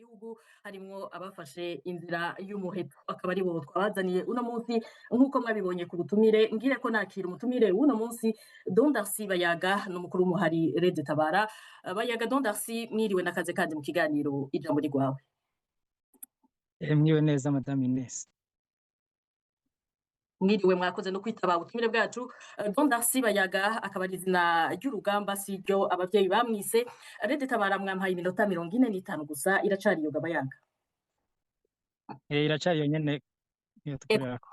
Gihugu harimwo abafashe inzira y'umuheto, akaba ari bo twabazaniye uno munsi nk'uko mwabibonye ku butumire. Ngire ko nakira umutumire w'uno munsi, Don Darcy Bayaga, n'umukuru w'umuhari Red Tabara. Bayaga Don Darcy, mwiriwe nakaze kandi mu kiganiro Ijambo ni rwawe. Mwiriwe neza, Madame Ines. Mwiriwe, mwakoze no kwitaba ubutumire bwacu. Don Darcy Bayaga akaba ari izina ry'urugamba, siryo abavyeyi bamwise. Red Tabara mwampaye iminota 45 gusa, iracari iyo, Bayaga? Iracari yo nyene, niyo dukorerako.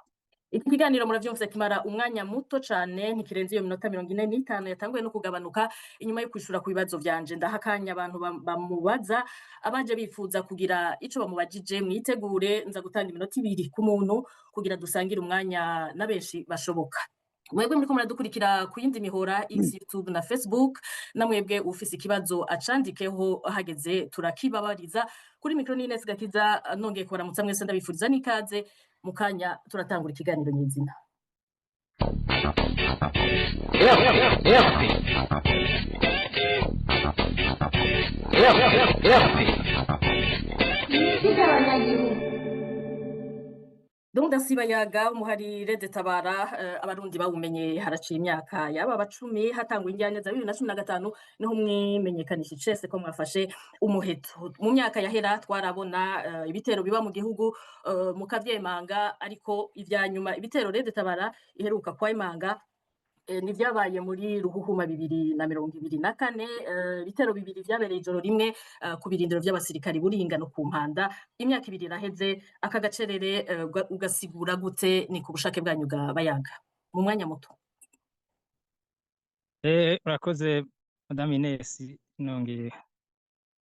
Iki kiganiro muravyumvise kimara umwanya muto cane, ntikirenze iyo minota 45, yatanguye no kugabanuka inyuma yo kwishura ku bibazo vyanje. Ndaha akanya abantu bamubaza, abaje bifuza kugira ico bamubajije, mwitegure, nza gutanga iminota 2 ku muntu kugira dusangire umwanya na benshi bashoboka. Mwebwe muriko muradukurikira ku yindi mihora, X, YouTube na Facebook, na mwebwe ufise ikibazo acandikeho, hageze turakibabariza. Kuri micro ni Ines Gakiza, nongeye kubaramutsa mwese, ndabifuriza n'ikaze. Mu kanya turatangura ikiganiro nyizina. RP RP. Don Darcy Bayaga, umuhari Red Tabara, abarundi bawumenye haraciye imyaka yaba abacumi, hatangwa injyane za 2015, niho mwimenyekanisha icese ko mwafashe umuheto. Mu myaka yahera twarabona ibitero biba mu gihugu, mukavyemanga, ariko ivya nyuma, ibitero Red Tabara iheruka kwemanga, ni vyabaye muri Ruhuhuma 2024, ibitero bibiri vyabereye ijoro rimwe ku birindiro vy'abasirikari Buringa no ku Mpanda. Imyaka 2 iraheze. Aka gacerere ugasigura gute? Ni ku bushake bwanyu bwa Bayaga? Mu mwanya muto. Urakoze, Madame Ines, nongeye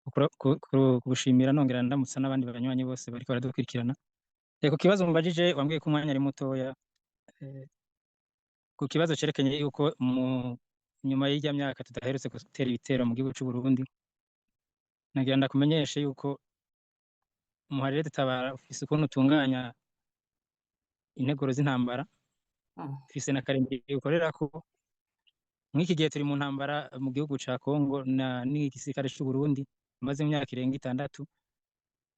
kugushimira, nongera ndamutsa n'abandi banywanyi bose bariko baradukurikirana. Ku kibazo mubajije, wambwiye ko umwanya ari mutoya. Ku kibazo cerekanye yuko mu nyuma y'irya myaka tudaherutse gutera ibitero mu gihugu c'u Burundi, nagira ndakumenyeshe yuko umuhari Red Tabara ufise ukuntu utunganya integuro z'intambara, ufise na calendrier ukorerako. Mw'iki gihe turi mu ntambara mu gihugu ca Congo na n'igisirikare c'u Burundi, imaze imyaka irenga 6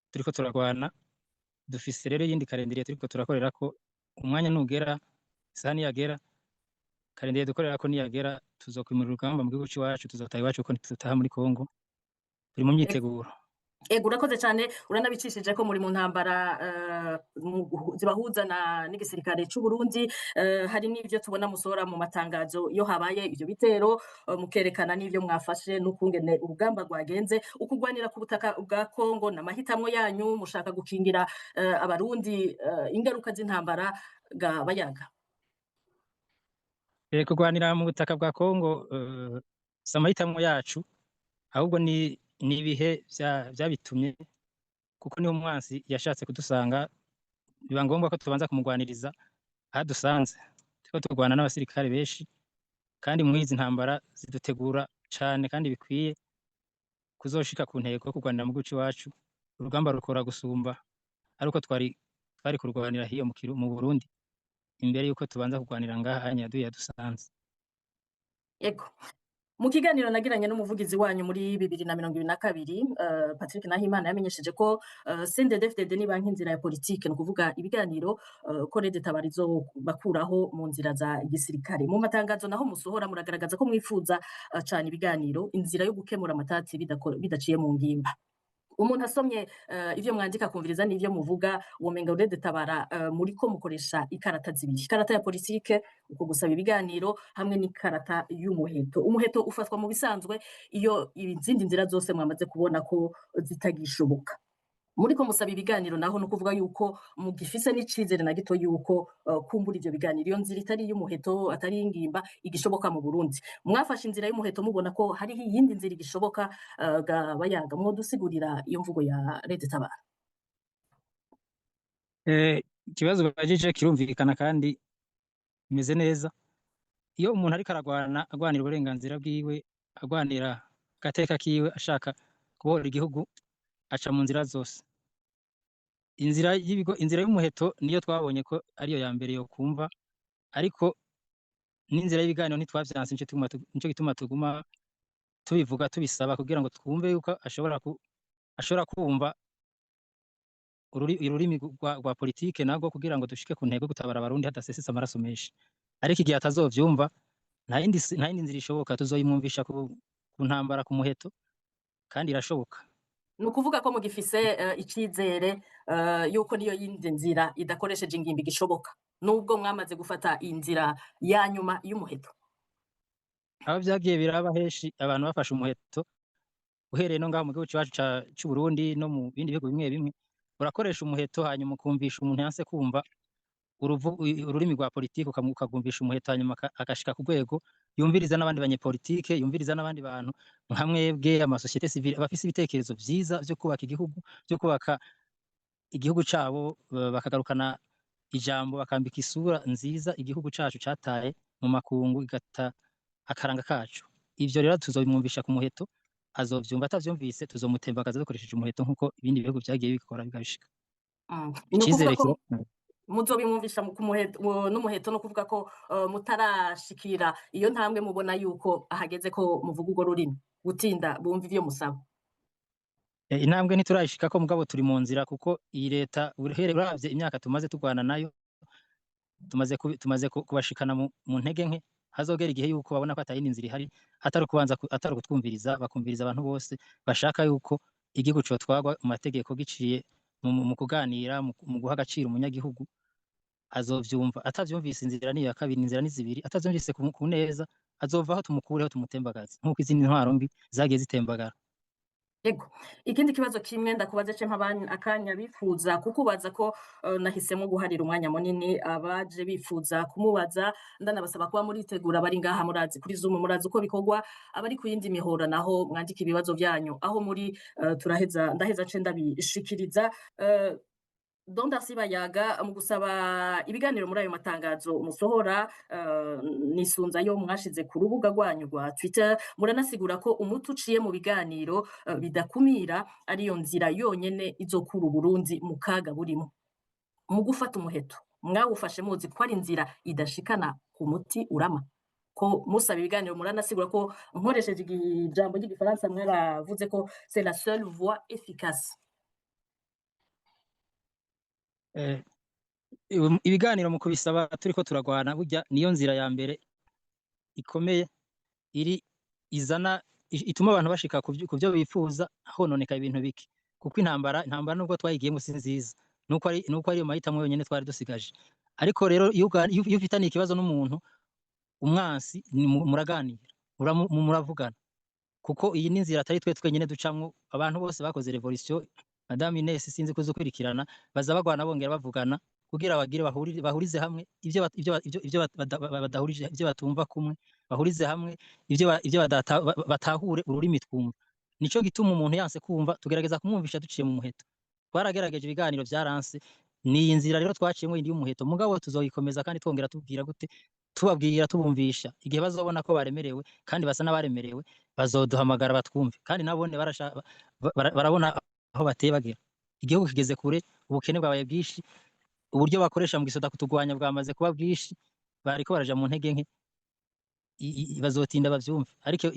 turiko turagwana. Dufise rero iyindi calendrier turiko turakorerako. Umwanya nugera, isaha niyagera, calendrier dukorerako niyagera, tuzokwimurira urugamba mu gihugu c'iwacu, tuzotaha iwacu kuko ntitutaha muri Congo. Turi mu myiteguro. Ego, urakoze cane, uranabicishije ko muri mu ntambara zibahuza na n'igisirikare c'u Burundi. Hari n'ivyo tubona musohora mu matangazo iyo habaye ivyo bitero, mukerekana n'ivyo mwafashe n'ukungene urugamba rwagenze. Ukugwanira ku butaka bwa Congo n'amahitamwo yanyu, mushaka gukingira abarundi ingaruka z'intambara, ga Bayaga? Kurwanira mu butaka bwa Congo si amahitamwo yacu, ahubwo ni ibihe vyabitumye, kuko niho umwansi yashatse kudusanga, biba ngombwa ko tubanza kumugwaniriza aho adusanze. Turiko turwana n'abasirikare benshi, kandi mw'izi ntambara zidutegura cane kandi bikwiye kuzoshika ku ntego yo kurwanira mu gihugu c'iwacu. Urugamba rukora gusumba ari uko twari kurwanira hiyo mu Burundi imbere yuko tubanza kurwanira ngaha adui yadusanze. Ego. Mu kiganiro nagiranye n'umuvugizi wanyu muri 2022, Patrick Nahimana, yamenyesheje ko CNDD-FDD nibanka inzira ya politike, ni ukuvuga ibiganiro, ko Red Tabara izobakuraho mu nzira za gisirikare. Mu matangazo naho musohora muragaragaza ko mwifuza cane ibiganiro, inzira yo gukemura amatati bidaciye mu ngimba. Umuntu asomye ivyo mwandika, akumviriza n'ivyo muvuga, womenga Red Tabara muriko mukoresha ikarata zibiri: ikarata ya politike, uko gusaba ibiganiro, hamwe n'ikarata y'umuheto. Umuheto ufatwa mu bisanzwe iyo izindi nzira zose mwamaze kubona ko zitagishoboka. Muriko musaba ibiganiro naho, no kuvuga yuko mugifise n'icizere na gito yuko kumbura ivyo biganiro, iyo nzira itari y'umuheto, atari y'ingimba, igishoboka mu Burundi. Mwafashe inzira y'umuheto mubona ko hariho iyindi nzira igishoboka, ga Bayaga? Mwodusigurira iyo mvugo ya Red Tabara? Ikibazo babajije kirumvikana kandi bimeze neza. Iyo umuntu ariko aragwana, agwanira uburenganzira bwiwe, agwanira agateka kiwe, ashaka kubohora igihugu, aca mu nzira zose. Inzira y'ibigo, inzira y'umuheto niyo twabonye ko ariyo ya mbere yo kumva, ariko n'inzira y'ibiganiro ntitwavyanse. Nico gituma tuguma tubivuga, tubisaba, kugira ngo twumve yuko ashobora kumva. Ururimi rwa politike nagwo kugira ngo dushike ku ntego yo gutabara Abarundi hadasesetse amaraso menshi. Ariko igihe atazovyumva, nta yindi nzira ishoboka, tuzoyimwumvisha ku ntambara, ku muheto, kandi irashoboka. Ni ukuvuga ko mugifise icizere yuko niyo yindi nzira idakoresheje ingimbi gishoboka, nubwo mwamaze gufata inzira ya nyuma y'umuheto? Aho vyagiye biraba henshi, abantu bafashe umuheto, uhereye no ngaho mu gihugu c'iwacu c'Uburundi no mu bindi bihugu bimwe bimwe, urakoresha umuheto, hanyuma ukumvisha umuntu yanse kumva ururimi rwa politike, ukagumvisha umuheto, hanyuma agashika ku rwego yumviriza n'abandi banyepolitike, yumviriza n'abandi bantu nka mwebwe, ama société civile, bafise ibitekerezo vyiza vyo kubaka igihugu cabo, bakagarukana ijambo, bakambika isura nziza igihugu cacu cataye mu makungu, igata akaranga kacu. Ivyo rero tuzobimwumvisha ku muheto, azovyumva. Atavyumvise, tuzomutembagaza dukoresheje umuheto, nk'uko ibindi bihugu vyagiye bikora bigabishika. Ni ukuvuga Icizere ko kira muzobimwumvisha ku muheto, n'umuheto, no kuvuga ko mutarashikira iyo ntambwe, mubona yuko ahageze ko muvuga urwo rurimi gutinda bumva ivyo musaba? Intambwe ntiturayishikako, mugabo turi mu nzira, kuko iyi leta, uhere uravye imyaka tumaze turwana nayo, tumaze kubashikana mu ntege nke. Hazogera igihe yuko babona ko atayindi nzira ihari atari ukubanza atari ukutwumviriza, bakumviriza abantu bose bashaka yuko igihugu cotwarwa mu mategeko, giciye mu kuganira, mu guha agaciro umunyagihugu. Azovyumva. Atavyumvise, inzira niyo ya kabiri, inzira ni zibiri. Atavyumvise ku neza, azovaho, tumukureho, tumutembagaze nk'uko izindi ntwaro mbi zagiye zitembagara. Ego. Ikindi kibazo kimwe ndakubaze, ce mpa akanya bifuza kukubaza, ko nahisemo guharira umwanya munini abaje bifuza kumubaza. Ndanabasaba kuba muritegura. Bari ngaha murazi kuri Zoom, murazi uko bikorwa. Abari ku yindi mihora naho, mwandika ibibazo vyanyu aho muri, turaheza, ndaheza ce ndabishikiriza. Don Darcy Bayaga, mu gusaba ibiganiro muri ayo matangazo musohora, nisunza yo mwashize ku rubuga rwanyu rwa Twitter, muranasigura ko umuti uciye mu biganiro bidakumira ariyo nzira yonyene izokura Uburundi mu kaga burimo. Mu gufata umuheto, mwawufashe muzi ko ari inzira idashikana ku muti urama? Ko musaba ibiganiro muranasigura ko, nkoresheje ijambo ry'igifaransa, mwaravuze ko c'est la seule voie efficace. Ibiganiro mu kubisaba turiko turagwana, burya niyo nzira ya mbere ikomeye iri izana ituma abantu bashika ku vyo bifuza, hononeka ibintu bike, kuko intambara nubwo twayigiyemo si nziza, nuko ari yo mahitamo yonyene twari dusigaje. Ariko rero iyo ufitaniye ikibazo n'umuntu, umwansi, muraganira, muravugana, kuko iyi ni inzira atari twe twenyene ducamwo. Abantu bose bakoze révolution, Madame Ines, sinzi kuzukurikirana, baza bagwana bongera bavugana kugira bagire bahurize hamwe ivyo badahurije, ivyo batumva kumwe, bahurize hamwe ivyo batahure ururimi twumva. Nico gituma umuntu yanse kumva, tugerageza kumwumvisha duciye mu muheto. Twaragerageje ibiganiro, vyaranse. Ni iyi nzira rero twaciyemo indi y'umuheto, mugabo tuzoyikomeza, kandi twongera tubwira gute, tubabwira, tubumvisha. Igihe bazobona ko baremerewe, kandi basa n'abaremerewe, bazoduhamagara batwumve. Kandi nabone barabona aho bateye bagera. Igihugu kigeze kure, ubukene bwabaye bwinshi, uburyo bakoresha mu gisoda kutugwanya bwamaze kuba bwinshi, bariko baraja mu ntege nke. Bazotinda bavyumve, ariko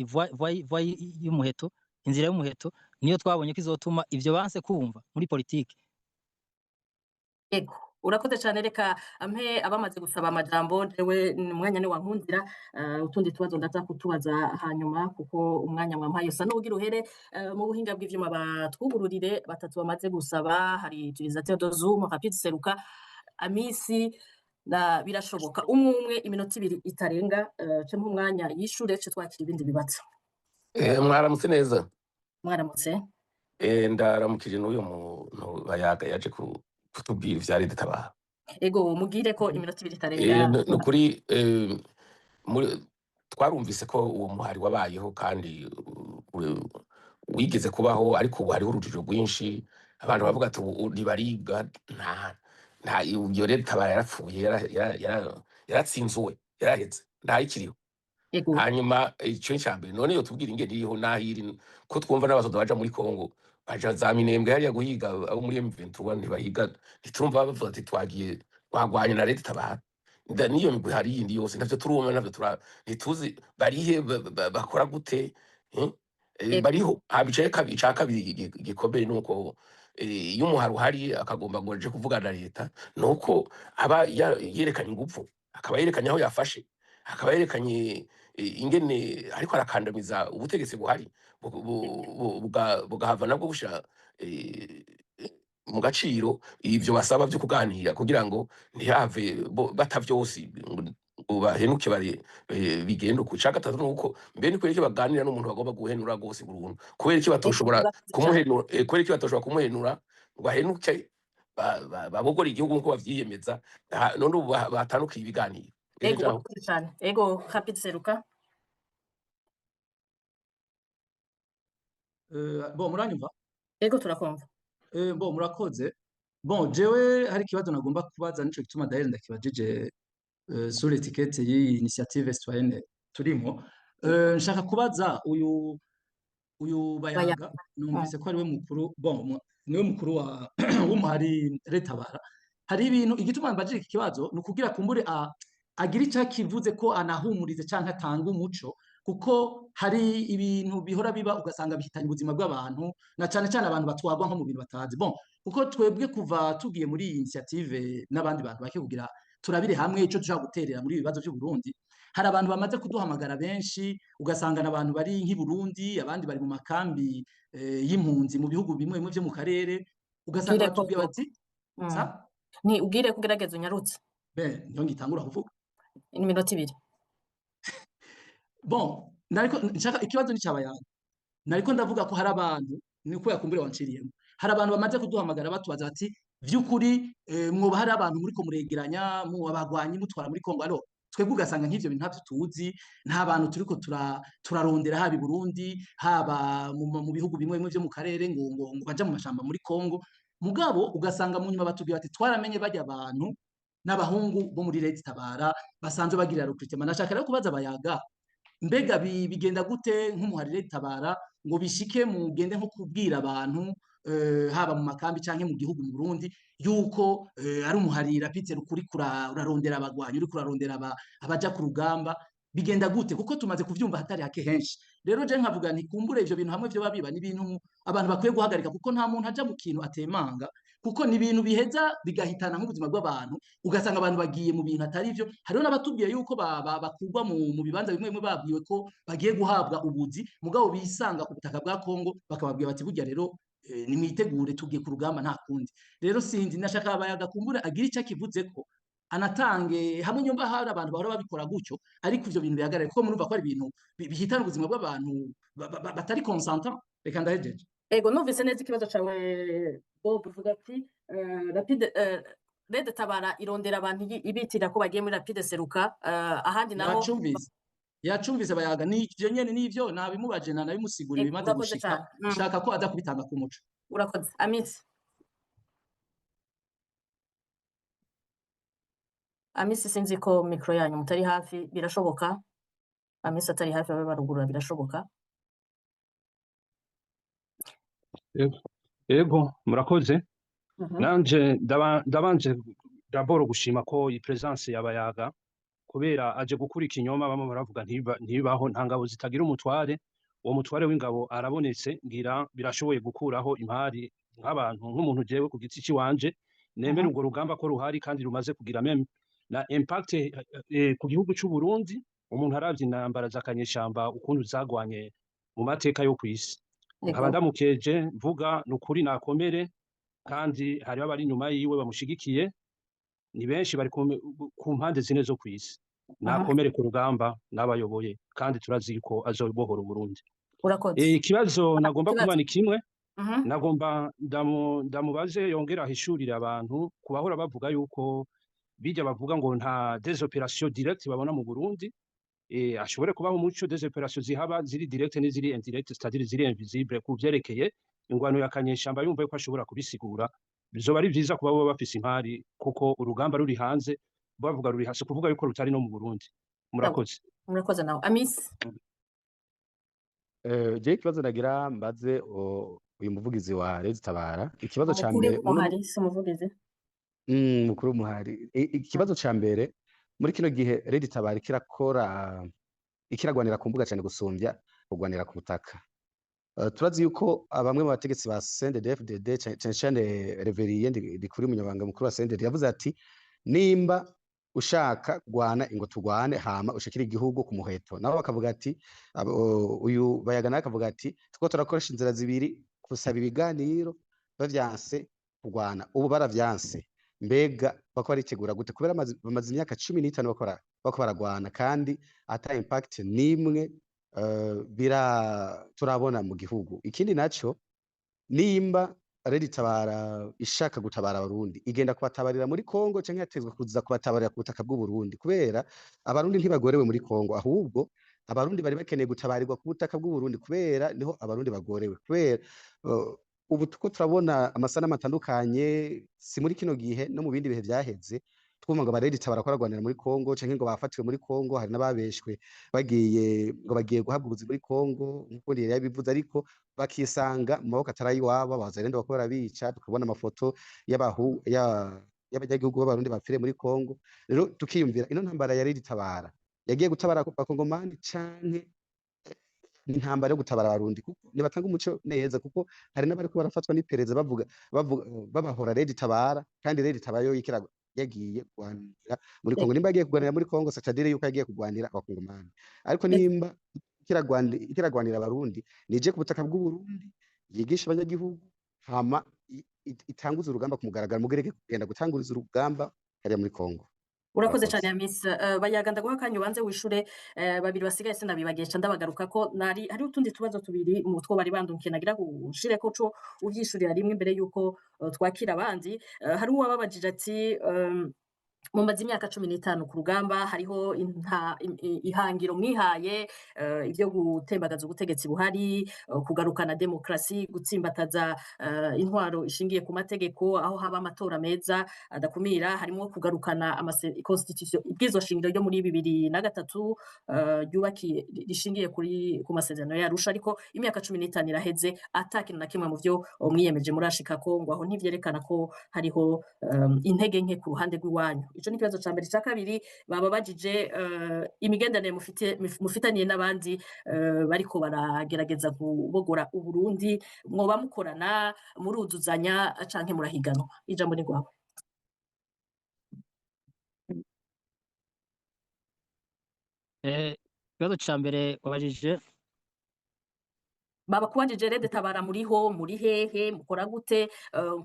voie y'umuheto, inzira y'umuheto, niyo twabonye ko izotuma ivyo banse kumva muri politike. Ego, urakoze cane. Reka ampe abamaze gusaba amajambo. Jewe umwanya ni wankundira, utundi tubazo ndaza kutubaza hanyuma, kuko umwanya mwampaye usa n'uwugira uhere. Mu buhinga bw'ivyuma batwugururire batatu bamaze gusaba. Hari utilisateur de Zoom, Rapide Seruka, Amisi na Birashoboka. Umwe umwe, iminota 2 itarenga, ce umwanya yishure, ce twakira ibindi bibazo. Mwaramutse neza. Mwaramutse. Ndaramukije n'uyu muntu Bayaga yaje kutubwira ivya RED Tabara. Ego, mugire ko iminota 2 itarenga. Nukuri twarumvise ko uwo muhari wabayeho kandi wigeze kubaho, ariko ubu hariho urujijo rwinshi. Abantu bavuga ati ubu ntibariga, nta iyo RED Tabara yarapfuye, yaratsinzuwe, yaraheze, ntayikiriho. Hanyuma ico ni mbere. None yo tubwira ingene iriho, naho iri, ko twumva n'abasoda baja muri Kongo, baja za Minembwe hariya guhiga abo muri M23, ntibahiga, ntiturumva bavuga ati twagiye twagwanye na RED Tabara. N'iyo migwi hari yindi yose, ntavyo turumva, ntavyo ntituzi barihe, bakora gute, eh? Bariho. Hama ica kabiri, ica kabiri gikomeye nuko Iyo umuhari uhari akagomba ngo aje kuvugana na leta, nuko aba yerekanye ingufu, akaba yerekanye aho yafashe, akaba yerekanye ingene ariko arakandamiza ubutegetsi buhari, bugahava nabwo bushira mu gaciro ivyo basaba vyo kuganira, kugira ngo ntihave bata vyose ngo bahenuke bare bigende uko. Ica gatatu nuko mbe ni kubera iki baganira n'umuntu bagomba guhenura rwose burundu? Kubera iki Ego, batoshobora urakoze cyane. kumuhenura? Kubera iki batoshobora kumuhenura ngo bahenuke babogore igihugu nkuko bavyiyemeza? None ubu batanukiye ibiganiro. Ego, Ejo aho. urakoze cyane. Ego, Rapid Seruka. Bon, muranyumva? Ego, turakumva. Bon, murakoze. Bon, jewe hari ikibazo nagomba kubaza, nico gituma d'ailleurs ndakibajije sur l'étiquette y'iyi initiative citoyenne turimo. Nshaka kubaza uyu Bayaga. Bayaga, numvise ko ariwe mukuru, bon, niwe mukuru wa w'umuhari Retabara. Hari ibintu igituma mbajije iki kibazo ni ukugira kumbure agira icyo akivuze ko anahumurize canke atanga umuco, kuko hari ibintu bihora biba ugasanga bihitanye ubuzima bw'abantu, na cane cane abantu batwagwa nko mu bintu batazi. Bon, kuko twebwe kuva tugiye muri iyi initiative n'abandi bantu bake kugira turabire hamwe ico dushobora guterera muri ibi bibazo vy'u Burundi, hari abantu bamaze kuduhamagara benshi, ugasanga n'abantu bari nk'i Burundi, abandi bari mu makambi y'impunzi mu bihugu bimwe bimwe vyo mu karere, ugasanga Ubwire ko batubwiye bati sa Ni ubwire ko ugerageza unyarutse. Ben, niho ngitangura kuvuga. Iminota 2. Bon, nariko nshaka ikibazo ni cyabayaga. Nariko ndavuga ko hari abantu, niko yakumbure wanciriyemo. Hari abantu bamaze kuduhamagara batubaza bati vy'ukuri mwoba hari abantu muri ko muregeranya mu abagwanyi mutwara muri Kongo. Alors twebwe ugasanga nk'ivyo bintu ntavyo tuzi, nta bantu turiko turarondera haba i Burundi, haba mu bihugu bimwe bimwe vyo mu karere ngo baja mu mashamba muri Kongo. Mugabo ugasanga mu nyuma batubwira bati twaramenye bajya abantu n'abahungu bo muri Leta Tabara basanzwe bagirira recrutement. Nashaka rero kubaza Bayaga, mbega bigenda gute nk'umuhari Leta Tabara ngo bishike mugende nko kubwira abantu haba mu makambi canke mu gihugu mu Burundi yuko ari umuhari Rapid ukuri urarondera abagwanyi, uri kurarondera abaja ku rugamba, bigenda gute? Kuko tumaze kuvyumva hatari hake henshi. Rero je nkavuga nti kumbure ivyo bintu hamwe vyo babiba ni ibintu abantu bakwiye guhagarika, kuko nta muntu aja mu kintu atemanga, kuko ni ibintu biheza bigahitana nk'ubuzima bw'abantu, ugasanga abantu bagiye mu bintu atari vyo. Hariho n'abatubwiye yuko bakugwa mu bibanza bimwe bimwe babwiwe ko bagiye guhabwa ubuzi, mugabo bisanga ku butaka bwa Kongo bakababwira bati burya rero nimwitegure tugiye ku rugamba nta kundi. Rero sinzi, nashaka Abayaga kumbure agira icyo akivuze ko anatange hamwe nyumva hari abantu bahora babikora gutyo, ariko ivyo bintu bihagarare, kuko murumva ko ari ibintu bihitana ubuzima bw'abantu batari consentant. Reka ndahejeje. Ego, numvise neza ikibazo cawe Bob, uvuga ati Rapide Red Tabara irondera abantu ibitira ko bagiye muri Rapide Seruka, ahandi naho Yacumvise Bayaga, ni ivyo nyene nivyo nabimubaje na nabimusigurira bimaze Urakoze gushika. cane. Shaka ko aza kubitanga ku muco. Urakoze. Amisi. Amisi, sinzi ko micro yanyu mutari hafi, birashoboka? Amisi atari hafi babe barugurura, birashoboka? Ego, murakoze. Nanje ndabanje d'abord gushima ko iyi présence y'Abayaga, kubera aje gukura ikinyoma bamwe baravuga ntibaho, nta ngabo zitagira umutware. Uwo mutware w'ingabo arabonetse, ngira birashoboye gukuraho impari nk'abantu, nk'umuntu jewe ku giti ciwanje nemera urwo rugamba ko ruhari kandi rumaze kugira même na impact ku gihugu c'u Burundi. Umuntu aravye intambara za Kanyeshamba ukuntu zagwanye mu mateka yo kw'isi, nkaba ndamukeje mvuga nukuri nakomere, kandi hariho abari inyuma yiwe bamushigikiye ni benshi bari ku mpande zine zo kw'isi. Nakomere ku rugamba n'abayoboye, kandi turazi ko azobohora Uburundi. Urakoze. Ikibazo nagomba Ikibazo. kuba ni kimwe, nagomba ndamubaze yongera ahishurire abantu kubahora bavuga yuko bijya bavuga ngo nta des opérations directes babona mu Burundi, ashobore kubaho umuco des opérations zihaba ziri directe n'iziri indirecte, c'est-à-dire ziri invisible, ku vyerekeye ingwano ya Kanyeshamba, yumva yuko ashobora kubisigura. Bizoba ari vyiza kuba bo bafise impari, kuko urugamba ruri hanze bavuga ruri hasi, kuvuga yuko rutari no mu Burundi. Murakoze. Murakoze nawe. Amisi. Je ikibazo nagira mbaze uyu muvugizi wa Red Tabara, ikibazo ca Umukuru mbere w'umuhari, si umuvugizi. Mukuru w'umuhari. Ikibazo ca mbere, muri kino gihe Red Tabara ikiragwanira ku mbuga cane gusumvya kugwanira ku butaka. Turazi yuko bamwe mu bategetsi ba CNDD-FDD, cane cane Reverien Ndikuri, umunyamabanga mukuru wa CNDD, yavuze ati nimba ushaka kugwana ingo tugwane hama ushikire igihugu ku muheto. Nabo bakavuga ati uyu Bayaga nawe akavuga ati tuko turakoresha inzira zibiri, gusaba ibiganiro, bavyanse kugwana. Ubu baravyanse, mbega bako baritegura gute? Kubera bamaze imyaka 15 bako baragwana kandi ata impact nimwe bira turabona mu gihugu. Ikindi naco, nimba Red Tabara ishaka gutabara Abarundi, igenda kubatabarira muri Kongo canke yatezwa kuza kubatabarira ku butaka bw'u Burundi? Kubera Abarundi ntibagorewe muri Kongo, ahubwo Abarundi bari bakeneye gutabarirwa ku butaka bw'u Burundi, kubera niho Abarundi bagorewe. Kubera ubu tuko turabona amasanamu atandukanye, si muri kino gihe, no mu bindi bihe vyaheze, twumva ngo abaredi Tabara ko baragwanira muri Kongo canke ngo bafatiwe muri Kongo. Hari n'ababeshwe bagiye ngo bagiye guhabwa ubuzi muri Kongo nkuko yari yabivuze, ariko bakisanga mu maboko atari ayiwabo, abazarendo bako barabica. Tukabona amafoto y'abahu y'abanyagihugu b'Abarundi bapfiriye muri Kongo. Rero tukiyumvira, ino ntambara ya Red Tabara yagiye gutabara abakongomani canke ni intambara yo gutabara Abarundi? Kuko nibatanga umuco neza, kuko hari n'abariko barafatwa n'iperereza bavuga babahora Red Tabara, kandi Red Tabara yo ikira yagiye kurwanira muri Kongo. Nimba yagiye kurwanira muri Kongo, c'est-à-dire yuko yagiye kurwanira abakongomani, ariko nimba ikiragwanira Abarundi, nije ku butaka bw'u Burundi yigisha abanyagihugu, hama itanguze urugamba ku mugaragaro, mugereke kugenda gutanguriza urugamba hariya muri Kongo. Urakoze Murakoze. cyane Miss Bayaga, ndaguha akanya ubanze wishure babiri basigaye, sinabibagesha ndabagaruka ko nari hari utundi tubazo tubiri mu two bari bandunkiye nagira gushire ko co uvyishurira rimwe imbere yuko twakira abandi. Hari uwababajije ati mumaze imyaka 15 ku rugamba, hariho ihangiro mwihaye, ibyo gutembagaza ubutegetsi buhari, kugarukana demokrasi, gutsimbataza intwaro ishingiye ku mategeko, aho haba amatora meza adakumira, harimo kugarukana constitution, ibwirizwa shingiro ryo muri 2003, ryubakiye, rishingiye ku masezerano ya Arusha. Ariko imyaka 15 iraheze ata kintu na kimwe mu vyo mwiyemeje murashikako, ngo aho ntivyerekana ko hariho intege nke ku ruhande rw'iwanyu? Ico ni ikibazo ca mbere. Ica kabiri, baba bajije imigenderanire mufitaniye n'abandi bariko baragerageza kubogora Uburundi, mwoba mukorana, muruzuzanya canke murahiganwa? Ijambo ni rwawe. Ikibazo ca mbere wabajije? Baba kubajije Red Tabara muriho, muri hehe, mukora gute,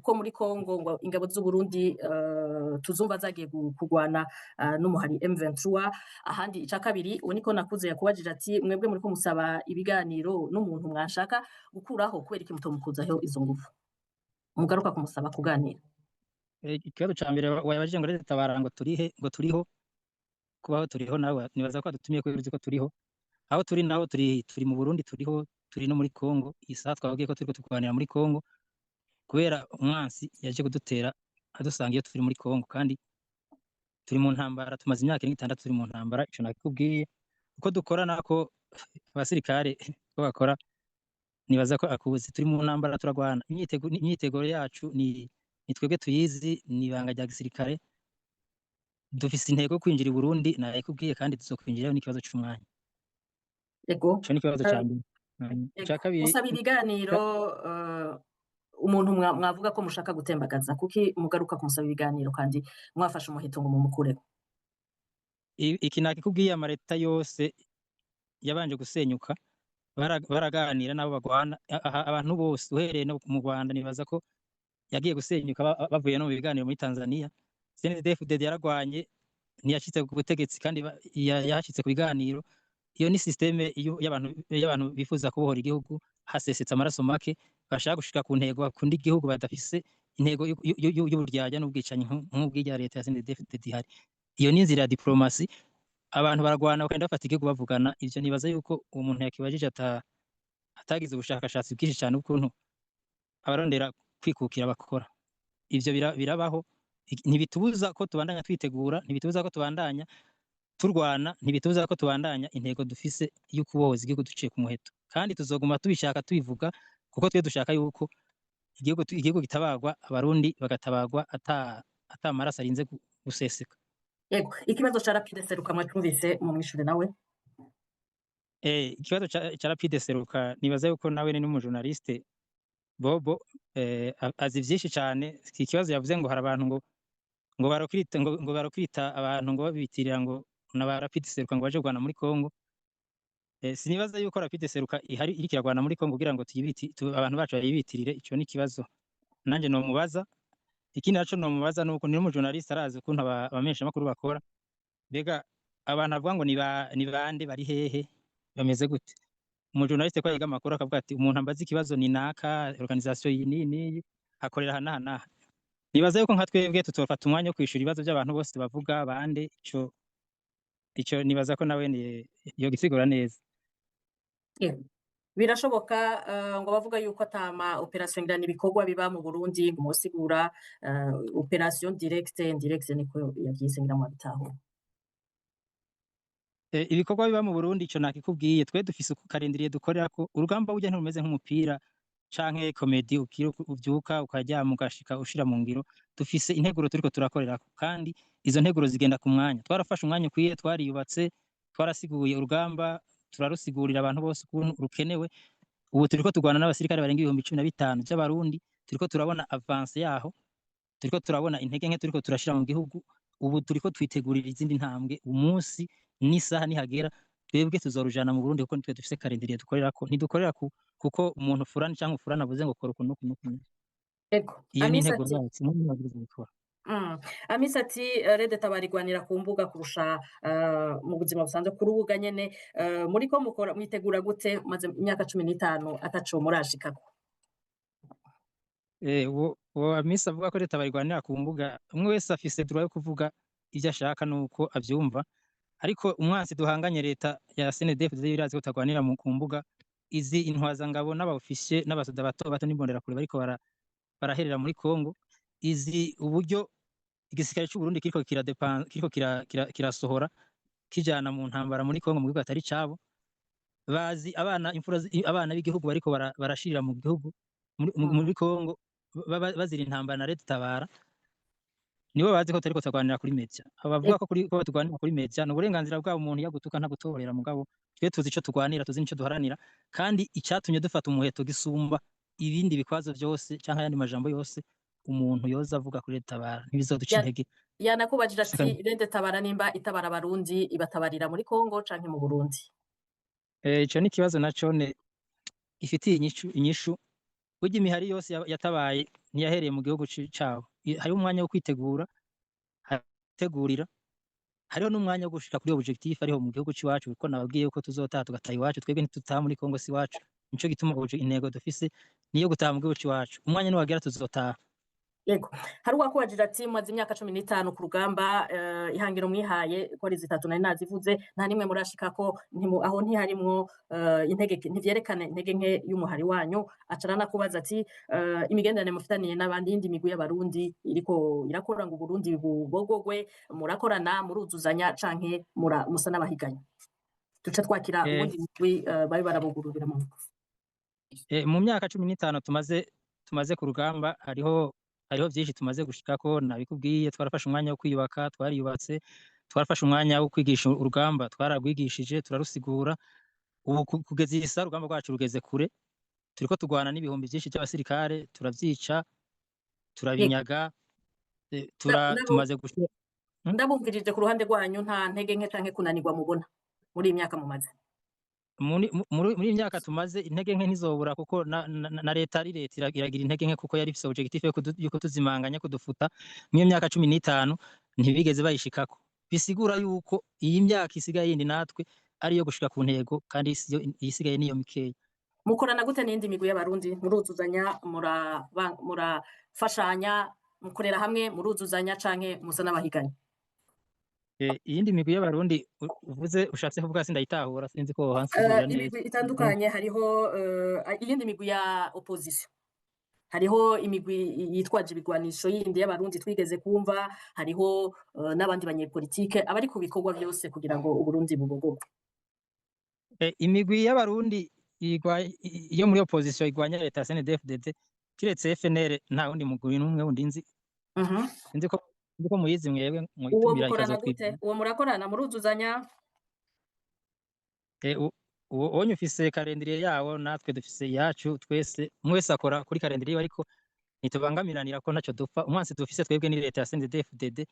ko muri Kongo ngo ingabo z'u Burundi tuzumva zagiye kugwana n'umuhari M23 ahandi. Ica kabiri, uwo niko nakuze yakubajije ati mwebwe muriko musaba ibiganiro n'umuntu mwashaka gukuraho, kubera iki mutomukuzaho izo ngufu mugaruka kumusaba kuganira? Ikibazo ca mbere wabajije ngo Red Tabara ngo turihe, ngo turiho. Kubaho turiho, nawe nibaza ko wadutumiye ko uzi ko turiho. Aho turi naho turi mu Burundi, turiho, turi no muri Kongo. Isaha twababwiye ko turiko turwanira muri Kongo kubera umwansi yaje kudutera adusanga iyo turi muri Kongo, kandi turi mu ntambara, tumaze imyaka irenga 6 turi mu ntambara. Ico nakubwiye uko dukora nako abasirikare ko bakora, nibaza ko akuzi. Turi mu ntambara, turagwana. Imyiteguro yacu ni twebwe tuyizi, ni ibanga rya gisirikare. Dufise intego yo kwinjira i Burundi, nayikubwiye, kandi tuzokwinjirayo, n'ikibazo c'umwanya. Ico ni ikibazo ca mbere. Ica kabiri? Musaba ibiganiro umuntu mwavuga ko mushaka gutembagaza, kuki mugaruka kumusaba ibiganiro kandi mwafashe umuheto ngo mumukureho? Iki nakikubwiye, amareta yose yabanje gusenyuka baraganira n'abo bagwana. Abantu bose, uhereye no mu Rwanda, nibaza ko yagiye gusenyuka bavuye no mu biganiro muri Tanzania. CNDD-FDD yaragwanye, ntiyashitse ku butegetsi, kandi yahashitse ku biganiro. Iyo ni système y'abantu bifuza kubohora igihugu hasesetse amaraso make, bashaka gushika ku ntego, bakunda igihugu, badafise intego y'uburyarya n'ubwicanyi nk'ubw'irya leta ya CNDD-FDD ihari. Iyo ni inzira ya diplomasi. Abantu baragwana bakagenda bafata igihugu bavugana. Ivyo nibaza yuko uwo muntu yakibajije atagize ubushakashatsi bwinshi cyane ukuntu abarondera kwikukira bakora ivyo. Birabaho. Ntibitubuza ko tubandanya twitegura, ntibitubuza ko tubandanya turwana, ntibitubuza ko tubandanya intego dufise yo kubohoza igihugu duciye ku muheto, kandi tuzoguma tubishaka, tubivuga, kuko twe dushaka yuko igihugu gitabagwa, Abarundi bagatabagwa ata maraso arinze guseseka. Yego, ikibazo ca rapide seruka mwacumvise, mu mwishure nawe. Ikibazo ca Rapide Seruka, nibaza yuko nawe ni n'umujournaliste Bobo, azi vyinshi cane. Iki kibazo yavuze ngo hari abantu ngo barokrita, ngo barokrita abantu, ngo babitirira ngo na ba Rapide Seruka ngo baje kurwana muri Congo. Sinibaza yuko Rapide Seruka ihari iriko iragwana muri Congo kugira ngo tuyibiti abantu bacu bayibitirire. Ico ni ikibazo nanje nomubaza. Ikindi naco nomubaza nuko ni n'umujournaliste, arazi ukuntu abamenyeshamakuru bakora. Mbega abantu avuga ngo ni bande, bari hehe, bameze gute? Umujournaliste ko yiga amakuru akavuga ati umuntu ambaza ikibazo ni naka, organisation iyi n'iyi n'iyi, akorera aha n'aha n'aha. Nibaza yuko nka twebwe tutofata umwanya wo kwishura ibibazo by'abantu bose bavuga bande. Ico nibaza ko nawe yo gisigura neza. Yego. Birashoboka, ngo bavuga yuko atama opération, ngira ibikorwa biba mu Burundi, ngo musigura opération directe, indirecte, niko yavyise, ngira mwabitahura. Ibikorwa biba mu Burundi, ico nakikubwiye. Twe dufise uku calendrier dukorera ko urugamba. Burya ntirumeze nk'umupira canke comédie, ukira uvyuka ukaryama ugashika ushira mu ngiro. Dufise integuro turiko turakorerako, kandi izo nteguro zigenda ku mwanya. Twarafashe umwanya ukwiye, twariyubatse, twarasiguye urugamba, turarusigurira abantu bose ukuntu rukenewe. Ubu turiko turwana n'abasirikare barenga 15,000 by'abarundi. Turiko turabona avance yaho, turiko turabona intege nke turiko turashira mu gihugu. Ubu turiko twitegurira izindi ntambwe. Umunsi n'isaha nihagera, twebwe tuzorujana mu Burundi, kuko nitwe dufise calendrier dukorerako. Ntidukorera kuko umuntu furani canke furani avuze ngo kora uku n'uku n'uku. Ego. Iyo ni Amisa intego ati zacu, muri nabwirizwa gukora. Amisa ati Red Tabara igwanira ku mbuga kurusha mu buzima busanzwe, ku rubuga nyene. Muriko mukora, mwitegura gute? Maze imyaka 15 ataco murashikako. Uwo Amisa avuga ko leta barigwanira ku mbuga, umwe wese afise droit yo kuvuga ivyo ashaka nuko avyumva, ariko umwansi duhanganye, leta ya CNDD-FDD, irazi ko tutagwanira ku mbuga. Izi intwazangabo n'aba officier n'abasoda bato bato n'imbonerakure bariko baraherera muri Congo, izi uburyo igisirikare c'u Burundi kiriko kiriko kirasohora kijana mu ntambara muri Congo, mu gihugu atari cabo. Bazi abana imfura abana b'igihugu bariko barashirira mu gihugu muri Congo bazira intambara na Leta Tabara. Nibo bazi ko tariko turagwanira kuri media. Abo bavuga ko turwanira kuri media, ni uburenganzira bwabo. Umuntu yagutuka ntagutorera, mugabo twe tuzi ico turwanira, tuzi nico duharanira, kandi icatumye dufata umuheto gisumba ibindi bikwazo vyose canke ayandi majambo yose umuntu yoza avuga kuri Leta Tabara, ntibizoduca intege. Yanakubajije ati Red Tabara nimba itabara abarundi, ibatabarira muri Congo canke mu Burundi? Ico ni ikibazo naco ne gifitiye inyishu. Burya imihari yose yatabaye ntiyahereye mu gihugu cabo. Hariho umwanya wo kwitegura, tegurira, hariho n'umwanya wo gushika kuri objectif ariho mu gihugu c'iwacu, kuko nababwiye yuko tuzotaha, tugataha iwacu. Twebwe ntitutaha muri Congo, si iwacu. Nico gituma intego dufise niyo gutaha mu gihugu c'iwacu. Umwanya niwagera tuzotaha. Yego, hari uwakubajije ati mumaze imyaka 15 ku rugamba, ihangiro mwihaye ko ari zitatu nari nazivuze, nta nimwe murashikako. Aho ntiharimwo intege, ntivyerekana intege nke y'umuhari wanyu? Aca aranakubaza ati imigenderanire mufitaniye n'abandi, yindi migwi y'abarundi iriko irakora ngo Uburundi bubogogwe, murakorana, muruzuzanya canke musa n'abahiganya? Duce twakira uwundi mugwi, babe barabugururira mu Mu myaka 15 tumaze ku rugamba, hariho vyinshi tumaze gushikako. Nabikubwiye, twarafashe umwanya wo kwiyubaka, twariyubatse. Twarafashe umwanya wo kwigisha urugamba, twararwigishije, turarusigura. Ubu kugeza iyi saha urugamba rwacu rugeze kure. Turiko turwana n'ibihumbi vyinshi by'abasirikare, turavyica, turabinyaga, tumaze gushira Ndabumvirije, ku ruhande rwanyu nta ntege nke canke kunanirwa mubona muri iyi myaka mumaze? Muri iyi myaka tumaze, intege nke ntizobura, kuko na leta ari leta iragira intege nke, kuko yari ifise objectif yo kutuzimanganya, kudufuta. Muri iyo myaka 15 ntibigeze bayishikako. Bisigura yuko iyi myaka isigaye yindi natwe ari iyo gushika ku ntego, kandi iyisigaye niyo mikeya. Mukorana gute n'iyindi migwi y'abarundi? Muruzuzanya, murafashanya, mukorera hamwe, muruzuzanya canke musa n'abahiganya? Iyindi migwi y'abarundi uvuze, ushatse kuvuga, sindayitahura, sinzi ko wohansigurira neza. Imigwi itandukanye, hariho iyindi migwi ya opposition, hariho imigwi yitwaje ibigwanisho yindi y'abarundi twigeze kumva, hariho n'abandi banyepolitike abari ku bikorwa vyose kugira ngo Uburundi bubogogwe. Imigwi y'abarundi yo muri opposition igwanya leta ya CNDD-FDD, kiretse FNL, nta wundi mugwi n'umwe wundi nzi. Sinzi ko muyizi mwebwe, Uwo muyitumira mukorana ikazotwibwira. gute? Uwo murakorana, muruzuzanya? Uwo onye ufise calendrier yawo, natwe dufise iyacu. Twese, umwe wese akora kuri calendrier, ariko ntitubangamiranira ko ntaco dupfa. Umwansi dufise twebwe ni leta ya CNDD-FDD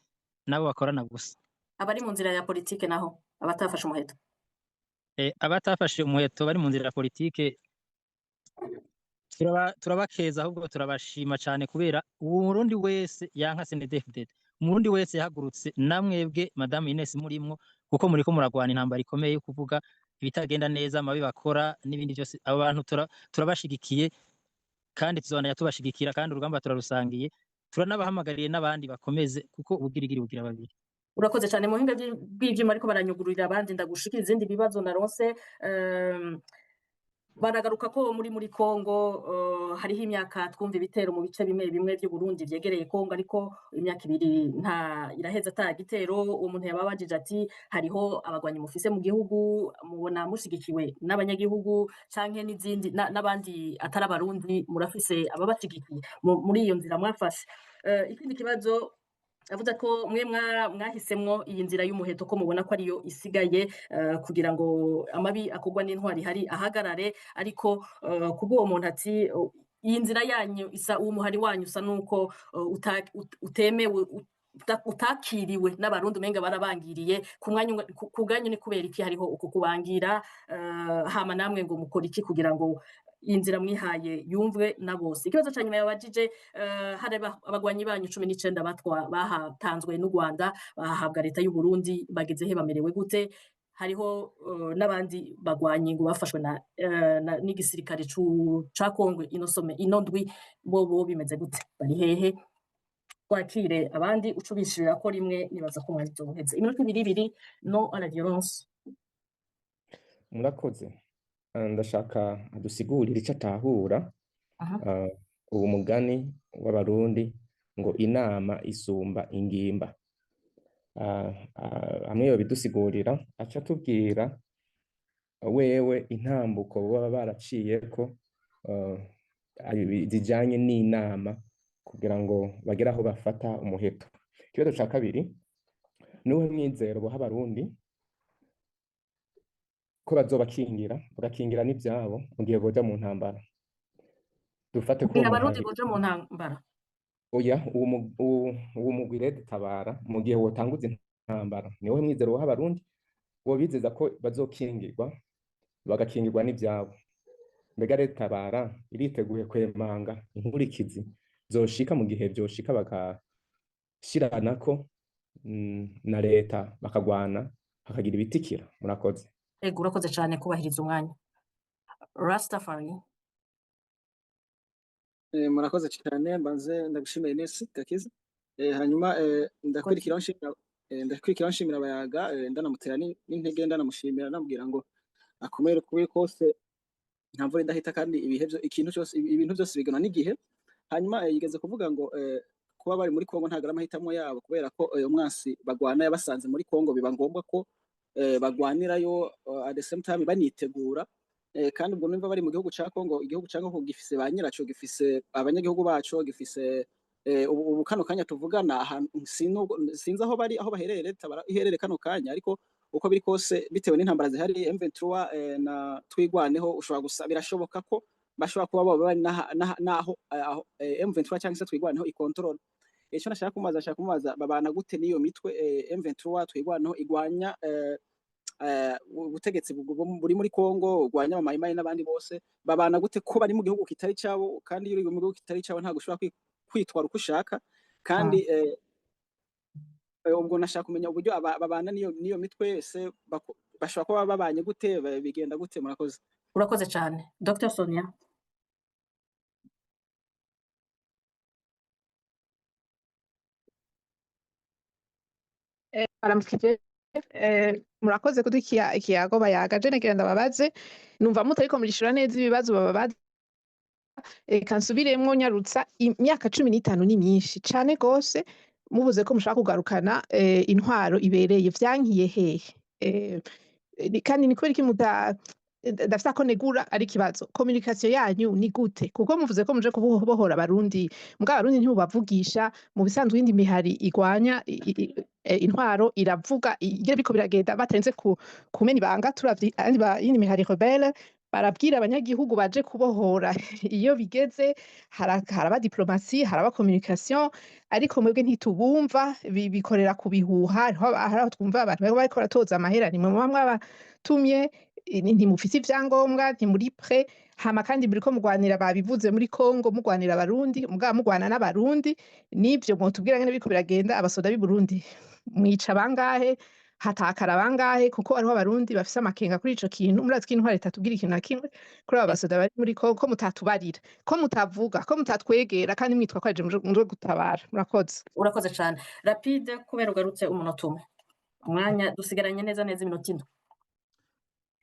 nabo bakorana gusa. Abari mu nzira ya politike naho, abatafashe umuheto? Abatafashe umuheto bari mu nzira ya politike, turabakeza, ahubwo turabashima cane, kubera ubu Murundi wese yanka CNDD-FDD, Umurundi wese yahagurutse, namwebwe Madame Ines murimwo, kuko muriko muragwana intambara ikomeye yo kuvuga ibitagenda neza, amabi bakora n'ibindi byose. Abo bantu turabashigikiye kandi tuzobandanya tubashigikira, kandi urugamba turarusangiye. Turanabahamagariye n'abandi bakomeze, kuko ubugirigiri bugira babiri. Urakoze cyane. Mu buhinga bw'ivyuma ariko baranyugururira abandi, ndagushikira izindi bibazo naronse. Baragaruka ko muri Kongo hariho imyaka twumva ibitero mu bice bimwe bimwe vy'u Burundi vyegereye Kongo, ariko imyaka 2 nta iraheze ata gitero. Uwo muntu yababajije ati: "Hariho abagwanyi mufise mu gihugu, mubona mushigikiwe n'abanyagihugu canke n'izindi n'abandi atari abarundi, murafise ababashigikiye muri iyo nzira mwafashe?" Ikindi kibazo, avuze ko mwe mwahisemwo iyi nzira y'umuheto, ko mubona ko ariyo isigaye kugira ngo amabi akorwa n'intwari ihari ahagarare. Ariko kubw'uwo muntu ati iyi nzira yanyu isa, uwo muhari wanyu usa nuko utemewe, utakiriwe n'abarundi, umenga barabangiriye ku mwanya ku bwanyu. Ni kubera iki hariho uko kubangira? Hama namwe ngo mukora iki kugira ngo iyi nzira mwihaye yumvwe na bose? Ikibazo ca nyuma yabajije, hari abagwanyi banyu 19 batwa bahatanzwe n'u Rwanda, bahahabwa leta y'u Burundi, bageze he, bamerewe gute? Hariho n'abandi bagwanyi ngo bafashwe na n'igisirikare ca Kongo ino some ino ndwi, bo bimeze gute, bari hehe? Twakire abandi, uca ubishirira ko rimwe. Nibaza ko mwazoheze iminota ibiri ibiri. Non à la violence. Murakoze. Ndashaka adusigurire ico atahura uwo mugani w'abarundi ngo inama isumba ingimba. Hamwe yobidusigurira, aca atubwira wewe intambuko baba baraciyeko zijanye n'inama kugira ngo bagere aho bafata umuheto. Ikibazo ca kabiri, nuwuhe mwizero boha abarundi ko bazobakingira, bagakingira n'ivyabo mu gihe boja mu ntambara? Dufate ko Mugihe uwo abarundi muhari boja mu ntambara? Oya, uwo mugwi rero tabara, mu gihe wotanguza intambara, niwe mwizero woha abarundi, wobizeza ko bazokingirwa, bagakingirwa n'ivyabo? Mbega rero tabara iriteguye kwemanga inkurikizi zoshika mu gihe vyoshika bagashiranako na leta, bakagwana, hakagira ibitikira? Murakoze. Ego, urakoze cane kubahiriza umwanya. Rastafari. Murakoze cyane. Mbanze ndagushimira, Ines Gakiza. Hanyuma ndakwirikiraho nshimira abayaga, ndanamutera n'intege, ndanamushimira, ndamubwira ngo akomere kuri kose, nta mvura idahita, kandi ibihe byo ikintu cyose, ibintu byose bigana n'igihe. Hanyuma yigeze kuvuga ngo kuba bari muri Kongo ntabwo ari amahitamo yabo, kubera ko umwansi bagwana yabasanze muri Kongo, biba ngombwa ko bagwanirayo, at the same time banitegura. Kandi ubwo nimba bari mu gihugu ca Kongo, igihugu ca Kongo gifise ba nyiraco, gifise abanyagihugu baco, gifise ubu kano kanya tuvugana ahantu sinzi aho bari, aho baherereye, leta iherereye kano kanya. Ariko uko biri kose, bitewe n'intambara zihari, M23 na Twigwaneho, ushobora gusa birashoboka ko bashobora kuba baba bari naho aho M23 cyangwa se Twigwaneho ikontorora. Icyo nashaka kumubaza, nashaka kumubaza babana gute n'iyo mitwe M23, Twigwaneho, igwanya ubutegetsi buri muri Kongo, ugwanya abamayimayi n'abandi bose. Babana gute ko bari mu gihugu kitari cabo? Kandi iyo uri mu gihugu kitari cabo ntabwo ushobora kwitwara uko ushaka. Kandi ubwo nashaka kumenya uburyo babana n'iyo mitwe yose, bashobora kuba babanye gute, bigenda gute? Murakoze. Urakoze cane, Dr Sonia. Baramukije, murakoze kuduha ikiyago bayaga. Je nagira ndababaze, numva mutariko murishura neza ibibazo bababaza. Reka nsubiremwo nyarutsa. Imyaka 15 ni myinshi cane gose. Mubuze ko mushaka kugarukana intwaro ibereye, vyankiye hehe? Kandi ni kubera iki muta ndafise ako negura ari ikibazo communication yanyu ni gute? Kuko muvuze ko muje kubohora abarundi, mugabo abarundi ntimubavugisha. Mu bisanzwe iyindi mihari igwanya Intwaro iravuga ingene biriko biragenda batarinze kumena ibanga. Turavye ayandi yindi mihari rebelle, barabwira abanyagihugu baje kubohora iyo bigeze, haraba diplomatie, haraba communication, ariko mwebwe ntitubumva, bikorera ku bihuha. Hariho hari aho twumva abantu bariko baratoza amahera, nimwe muba mwabatumye, ntimufise ivyangombwa, ntimuri prêt. Hama kandi muriko mugwanira, babivuze, muri Congo mugwanira Abarundi, mugaba mugwana n'Abarundi. Nivyo mwotubwira ngene biriko biragenda? Abasoda b'i Burundi mwica bangahe? Hatakara bangahe? Kuko hariho Abarundi bafise amakenga kuri ico kintu. Murazi ko intwaro itatubwira ikintu na kimwe kuri abo basoda bari muri Congo, ko mutatubarira, ko mutavuga, ko mutatwegera, kandi mwitwa ko aje muje gutabara. Murakoze. Urakoze cane. Rapide, kubera ugarutse, umunota umwe, umwanya dusigaranye neza neza iminota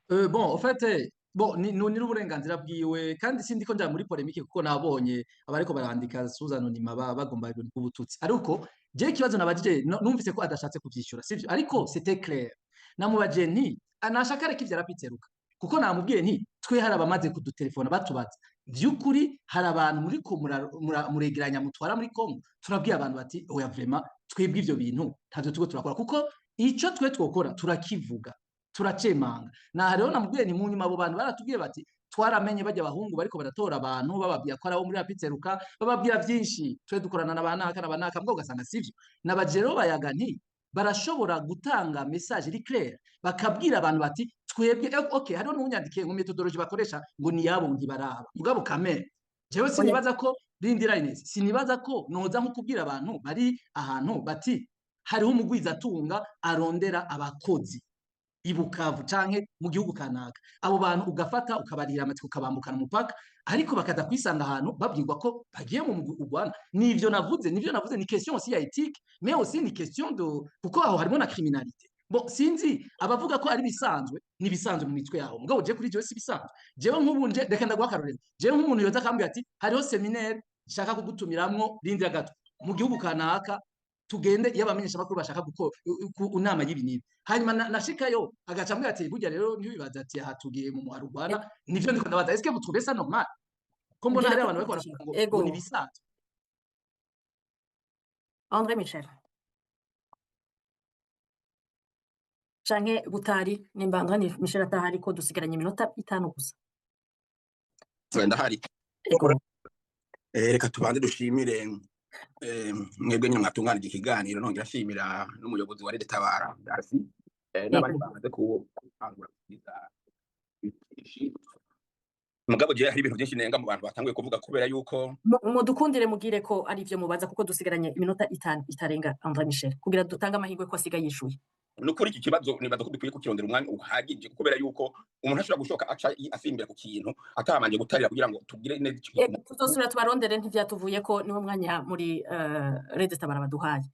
7. Bon, en fait, bon, ni n'uburenganzira bwiwe, kandi sindi ko nja muri polémique, kuko nabonye abariko barandika sous anonymat bagomba ibintu bw'ubututsi. Ariko je ikibazo nabajije, numvise ko adashatse kuvyishura, sivyo? Ariko c'était clair, namubajije nti anashaka reka ivyo arapitseruka, kuko namubwiye nti twe hari abamaze kudutelefona batubaza vy'ukuri hari abantu muri ko muregeranya mutwara muri Congo. Turabwiye abantu bati oya, vraiment, twebwe ivyo bintu ntavyo turiko turakora, kuko ico twe twokora turakivuga, turacemanga. Naha rero namubwiye ni mu nyuma abo bantu baratubwiye bati twaramenye bajya abahungu bariko baratora abantu, bababwira ko ari abo muri Rapitseruka, bababwira vyinshi, twe dukorana na banaka na banaka, mbwo ugasanga sivyo. Nabaje rero Bayaga nti barashobora gutanga message iri claire, bakabwira abantu bati twebwe okay, hariho n'uwunyandikiye ngo méthodologie bakoresha ngo ni yabo, ntibaraba. Mugabo kamere jewe Oya. sinibaza ko, rindira Ines, sinibaza ko noza nko kubwira abantu bari ahantu bati hariho umugwizatunga arondera abakozi i Bukavu canke mu gihugu kanaka, abo bantu ugafata ukabarihira amatike, ukabambukana umupaka, ariko bakaza kwisanga ahantu babwirwa ko bagiye mu mugwi urwana. Nivyo navuze, nivyo navuze, ni question aussi ya éthique, mais aussi ni question de, kuko aho harimo na criminalité. Bon, sinzi abavuga ko ari bisanzwe, ni bisanzwe mu mitwe yabo, mugabo je kuri jewe si bisanzwe. Jewe nk'ubu nje, reka ndaguha akarorero, jewe nk'umuntu yoza akambwira ati hariho séminaire nshaka kugutumiramwo, rindira gato, mu gihugu kanaka, tugende, iyo abamenyesha makuru bashaka gukora inama y'ibi n'ibi, hanyuma nashikayo agaca ambwira ati burya rero ntiwibaze ati aha tugiye mu muhari urwana. Nivyo ndiko ndabaza, est-ce que vous trouvez ça normal ko mbona Ngira hari abantu bariko kukurikira. baravuga ngo Ego. Ngo ni ibisanzwe? André Michel canke Butari, nimba André Michel atahari, ko dusigaranye iminota 5 gusa. Ndahari. Ego. Reka tubanze dushimire mwebwe nyine mwatunganije ikiganiro, nongera nshimira n'umuyobozi wa Tabara Darcy n'abandi bamaze gutangura kugiza byinshi. Mugabo jewe hari ibintu byinshi nenga mu bantu batanguye kuvuga, kubera yuko Mudukundire mugire ko ari ivyo mubaza, kuko dusigaranye iminota 5 itarenga, André Michel, kugira dutange amahirwe ko asigaye yishuye. Nukuri iki kibazo nibaza ko dukwiye kukirondera umwanya uhagije, kubera yuko umuntu ashobora gushoka aca asimbira ku kintu atabanje gutarira kugira ngo tugire neza ico Ego, tuzosubira tubarondere, ntivyatuvuye ko niwo mwanya muri Red Tabara baduhaye.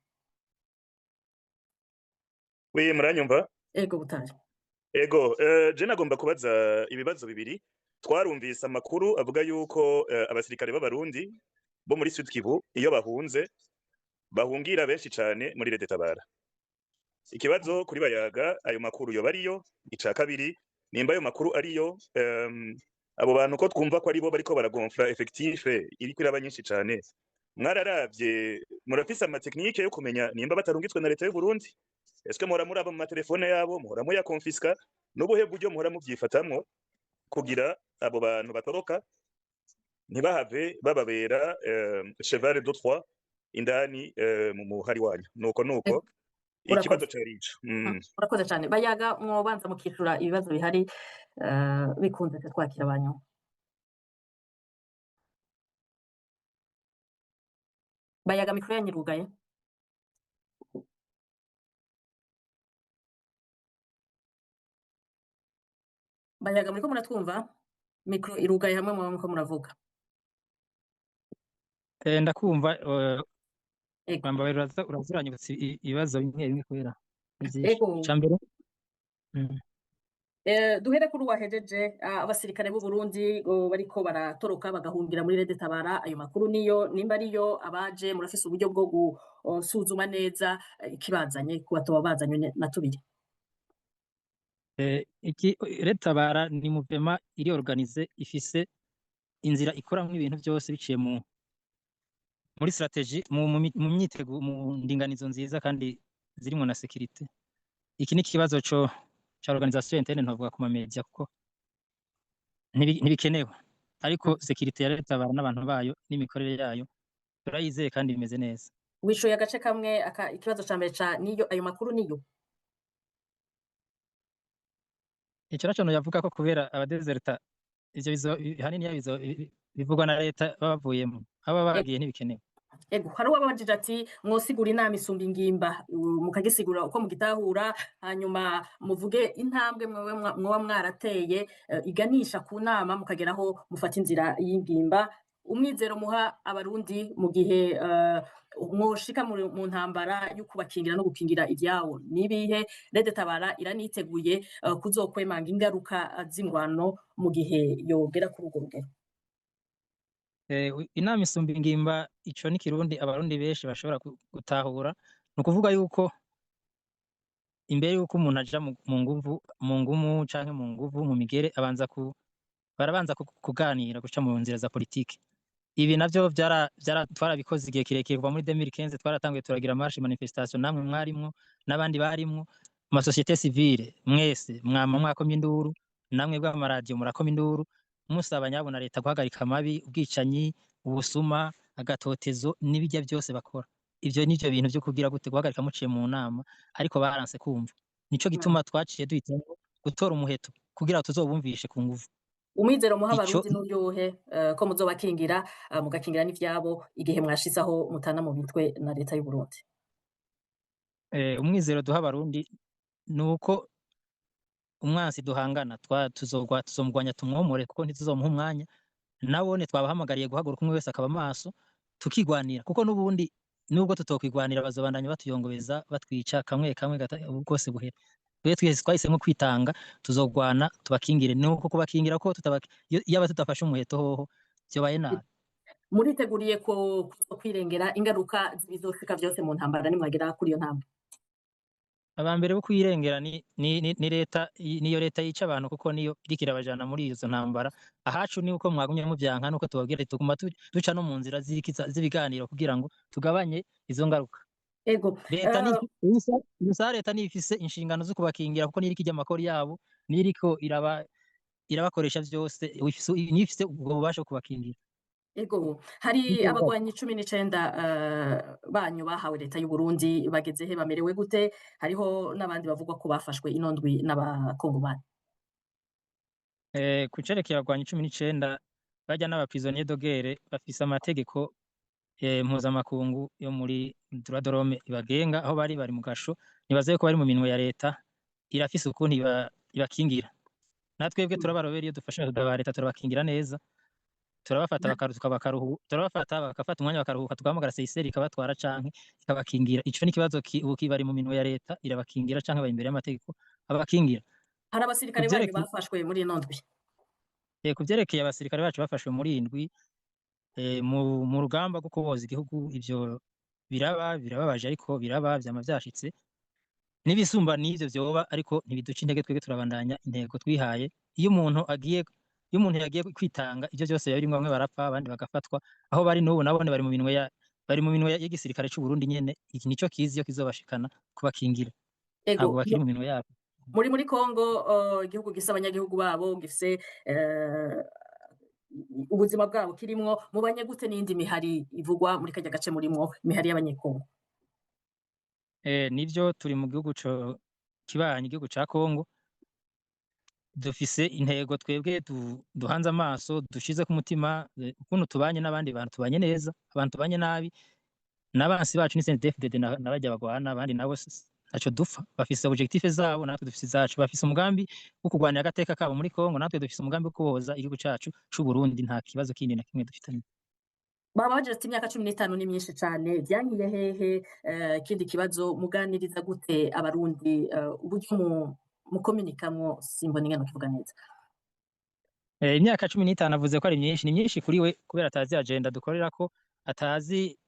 Oui, muranyumva? Ego, Butari. Ego, je nagomba kubaza ibibazo bibiri. Twarumvise amakuru avuga yuko abasirikare b'Abarundi bo muri Sud Kivu iyo bahunze bahungira benshi cane muri Red Tabara. Ikibazo kuri Bayaga, ayo makuru yoba ariyo? Ica kabiri, nimba ayo makuru ariyo, abo bantu ko twumva ko aribo bariko baragonfla effectif iriko iraba nyinshi cane, mwararavye, murafise ama techniques yo kumenya nimba batarungitswe na leta y'u Burundi? Est-ce que muhora muraba mu matelefone yabo, muhora muyakonfiska? N'ubuhe buryo muhora muvyifatamwo kugira abo bantu batoroka ntibahave bababera cheval de Troie indani mu muhari wanyu? Nuko nuko ikibazo Urakoze. cari ico. Urakoze cane. Bayaga, mwobanza mukishura ibibazo bihari, bikunze twe twakira abanyu. Bayaga, micro yanyu irugaye. Bayaga, muriko muratwumva? Micro irugaye hamwe muba muriko muravuga. Ndakumva. Ego. Wambaye, uraziranyibutsa ibibazo bimwe bimwe kubera ni vyinshi. Ego. Icambere. Duhere kuri uwahejeje, abasirikare b'u Burundi ngo bariko baratoroka bagahungira muri Red Tabara, ayo makuru niyo? Nimba ariyo, abaje murafise uburyo bwo gusuzuma neza ikibazanye, ku batoba bazanywe na tubiri? Iki Red Tabara ni mouvement iri organisé, ifise inzira ikoramwo ibintu byose biciye muri stratégie, mu myitego, mu ndinganizo nziza kandi zirimwo na sécurité. Iki ni ikibazo co ca organisation interne, ntovuga ku ma media kuko ntibikenewe, ariko sécurité ya Leta n'abantu bayo n'imikorere yayo turayizeye kandi bimeze neza. Wishuye agace kamwe aka, ikibazo ca mbere ca niyo ayo makuru niyo. Ico naco noyavuga ko kubera abadéserta ivyo bizo hanini bizo bivugwa na leta baba bavuyemo, aba bagiye ntibikenewe. Ego, hari uwabajije ati mwosigura inama isumba ingimba, mukagisigura uko mugitahura, hanyuma muvuge intambwe mwewe mwoba mwarateye iganisha ku nama mukageraho mufata inzira y'ingimba, umwizero muha abarundi mu gihe mwoshika mu ntambara yo kubakingira no gukingira ivyabo nibihe? Red Tabara iraniteguye kuzokwemanga ingaruka z'ingwano mu gihe yogera kuri urwo rugero? Inama isumba ingimba, ico ni Kirundi abarundi benshi bashobora gutahura. Ni ukuvuga yuko imbere yuko umuntu aja mu nguvu, mu ngumu canke mu nguvu, mu migere, abanza ku barabanza kuganira, guca mu nzira za politike. Ibi navyo vyara, vyara twarabikoze igihe kirekire. Kuva muri 2015 twaratanguye turagira marche, manifestation, namwe mwarimwo n'abandi barimwo, mu société civile mwese mwama mwakomye induru, namwe bw'amaradiyo murakoma induru, musaba nyabona leta guhagarika amabi, ubwicanyi, ubusuma, agatotezo n'ibijya byose bakora. Ivyo nivyo bintu vyo kugira gute, guhagarika muciye mu nama, ariko baranse kumva. Nico gituma twaciye duhitamwo gutora umuheto kugira tuzobumvishe ku nguvu. Umwizero muha Ico abarundi n'uryohe ko muzobakingira, mugakingira n'ivyabo igihe mwashize aho mutana mu mitwe na leta y'u Burundi? Umwizero duha abarundi ni uko umwansi duhangana tuzogwa, tuzomugwanya, tumwomore, kuko ntituzomuha umwanya. Nabone twabahamagariye guhaguruka, umwe wese akaba maso, tukigwanira, kuko n'ubundi nubwo tutokwigwanira bazobandanya batuyongobeza, batwica kamwe kamwe bwose buhera. Twe twese twahisemo kwitanga, tuzogwana tubakingire. Nuko kubakingira ko yaba tudafashe umuheto hoho vyobaye nabi. Muriteguriye ko kwirengera ingaruka zizoshika vyose mu ntambara nimwagera kuri iyo ntambwe? Abambere bo kwirengera ni leta, niyo leta yica abantu, kuko niyo iriko irabajana muri izo ntambara. Ahacu ni uko mwagumye muvyanka, nuko tubabwira tuguma duca no mu nzira z'ibiganiro kugira ngo tugabanye izo ngaruka. Leta ni gusa leta ni ifise inshingano zo kubakingira, kuko niriko irya amakori yabo, niriko irabakoresha vyose, niyo ifise ubwo bubasha bwo kubakingira. Ego, hari Nivyo bibazo. Abagwanyi 19 banyu bahawe leta y'u Burundi bageze he, bamerewe gute? Hariho n'abandi bavugwa ko bafashwe ino ndwi n'abakongomani. Ku cerekeye abagwanyi 19, barya n'aba prisonniers de guerre, bafise amategeko mpuzamakungu yo muri droit de l'homme ibagenga. Aho bari mu gasho, nibaza yuko bari mu minwe ya leta, irafise ukuntu ibakingira. Natwebwe turabarobera iyo dufashe ba leta, turabakingira neza, turabafata, turabafata bakafata umwanya bakaruhuka, tugahamagara CICR ikabatwara canke ikabakingira. Ico ni ikibazo ubu kibari mu minwe ya leta, irabakingira canke bari imbere y'amategeko abakingira. Hari abasirikare banyu Kuvyerekeye bafashwe muri ino ndwi? Kuvyerekeye abasirikare bacu bafashwe muri indwi mu rugamba rwo kubohoza igihugu, ivyo biraba, birababaje, ariko biraba, vyama vyashitse, n'ibisumba n'ivyo vyoba, ariko ntibiduca intege. Twebwe turabandanya intego twihaye. Iyo umuntu yagiye kwitanga, ivyo vyose biba birimwo, bamwe barapfa, abandi bagafatwa. Aho bari n'ubu nabone bari mu minwe y'igisirikare c'u Burundi nyene. Iki nico kizi iyo kizobashikana kubakingira, ntabwo bakiri mu minwe yabo. Muri Kongo, igihugu gifise abanyagihugu babo, gifise ubuzima bwabo kirimwo, mubanye gute n'indi mihari ivugwa muri karya gace murimwo, imihari y'abanyekongo? Nivyo, turi mu gihugu co kibanyi, igihugu ca Kongo. Dufise intego twebwe duhanze amaso, dushize ku mutima. Ukuntu tubanye n'abandi bantu, tubanye neza. Abantu tubanye nabi n'abansi bacu ni CNDD-FDD na barya bagwana. Abandi nabo ntaco dupfa, bafise objectif zabo, natwe dufise izacu. Bafise umugambi wo kurwanira agateka kabo muri Kongo, natwe dufise umugambi wo kubohoza igihugu cacu c'u Burundi. Nta kibazo kindi na kimwe dufitanye. Baba bagira ati imyaka 15 ni myinshi cane, vyankiye hehe? Ikindi kibazo, muganiriza gute abarundi, uburyo mukomunikamwo, simbona ingene kivuga neza. Imyaka 15 avuze ko ari myinshi, ni myinshi kuri we kubera atazi agenda dukorerako, atazi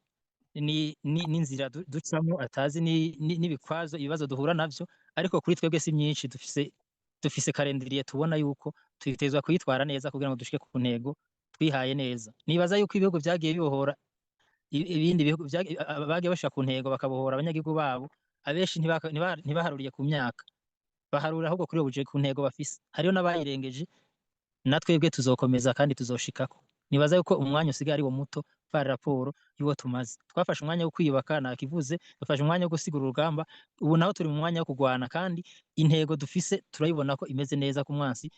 ni n'inzira ducamwo, atazi n'ibikwazo, ibibazo duhura navyo, ariko kuri twebwe si myinshi. Dufise calendrier, tubona yuko twitezwa kuyitwara neza kugira ngo dushike ku ntego twihaye neza. Nibaza yuko ibihugu vyagiye bibohora ibindi bihugu bagiye bashika ku ntego bakabohora abanyagihugu babo. Abenshi ntibaharuriye ku myaka, baharura ahubwo kuri objet, ku ntego bafise. Hariho n'abayirengeje, na twebwe tuzokomeza kandi tuzoshikako. Nibaza yuko umwanya usigaye ari wo muto par rapport y'uwo tumaze. Twafashe umwanya wo kwiyubaka, nakivuze, dufashe umwanya wo gusigura urugamba, ubu naho turi mu mwanya wo kugwana, kandi intego dufise turayibona ko imeze neza. Ku mwansi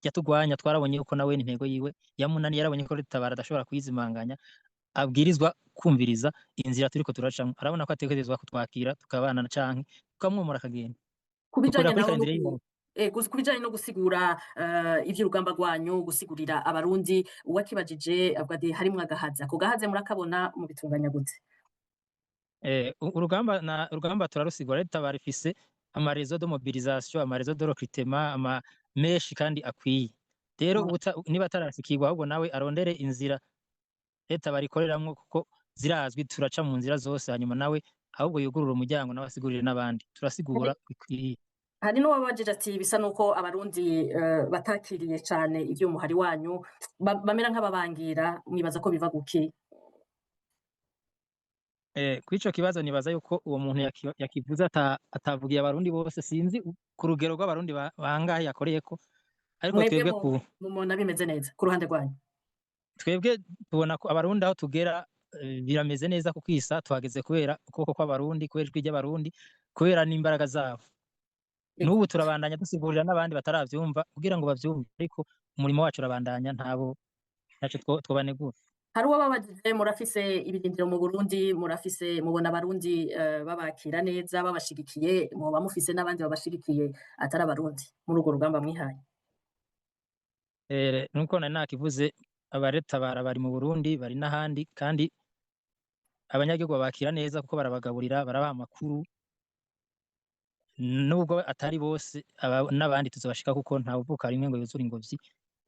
yatugwanya, twarabonye yuko nawe intego yiwe yamunaniye, yarabonye ko Tabara adashobora kuyizimanganya, abwirizwa kumviriza inzira turiko turacamwo. Arabona ko ategerezwa kutwakira tukabana canke tukamwomora akagenda. Ku bijanye Dukorera kuri naho calendrier y'imyaka. Ku bijanye no gusigura ivy'urugamba rwanyu, gusigurira Abarundi, uwakibajije avuga ati harimwo agahaze. Ako gahaze murakabona, mubitunganya gute? Urugamba na urugamba turarusigura. Leta ifise ama réseau de mobilisation, ama réseau de recrutement ama menshi kandi akwiye. Rero niba atarashikirwa, ahubwo nawe arondere inzira leta barikoreramwo, kuko zirazwi, turaca mu nzira zose. Hanyuma nawe ahubwo yugurura umuryango, nawe asigurire n'abandi. Turasigura bikwiye. Hari n'uwabajije ati bisa nuko Abarundi batakiriye cane ivy'umuhari wanyu, bamera nk'ababangira. Mwibaza ko biva guki? Kuri ico kibazo nibaza yuko uwo muntu yakivuze atavugiye Abarundi bose. Sinzi ku rugero rw'Abarundi bangahe yakoreyeko, ariko Mwebwe twebwe ku mubona bimeze neza ku ruhande rwanyu? Twebwe tubona ko Abarundi aho tugera birameze neza, kuko isa tuhageze kubera ukuboko kw'Abarundi, kubera ijwi ry'Abarundi, kubera n'imbaraga zabo. N'ubu turabandanya dusigurira n'abandi bataravyumva kugira ngo bavyumve, ariko umurimo wacu urabandanya, ntabo ntaco twobanegura. Hari uwababajije: murafise ibirindiro mu Burundi, murafise, mubona Abarundi babakira neza, babashigikiye? Mwoba mufise n'abandi babashigikiye atari Abarundi muri urwo rugamba mwihaye? Nuko nari nakivuze, abaretabara bari mu Burundi, bari n'ahandi, kandi abanyagihugu babakira neza kuko barabagaburira, barabaha amakuru, nubwo atari bose. N'abandi tuzobashika, kuko ntawuvuka rimwe ngo yuzure ingobyi.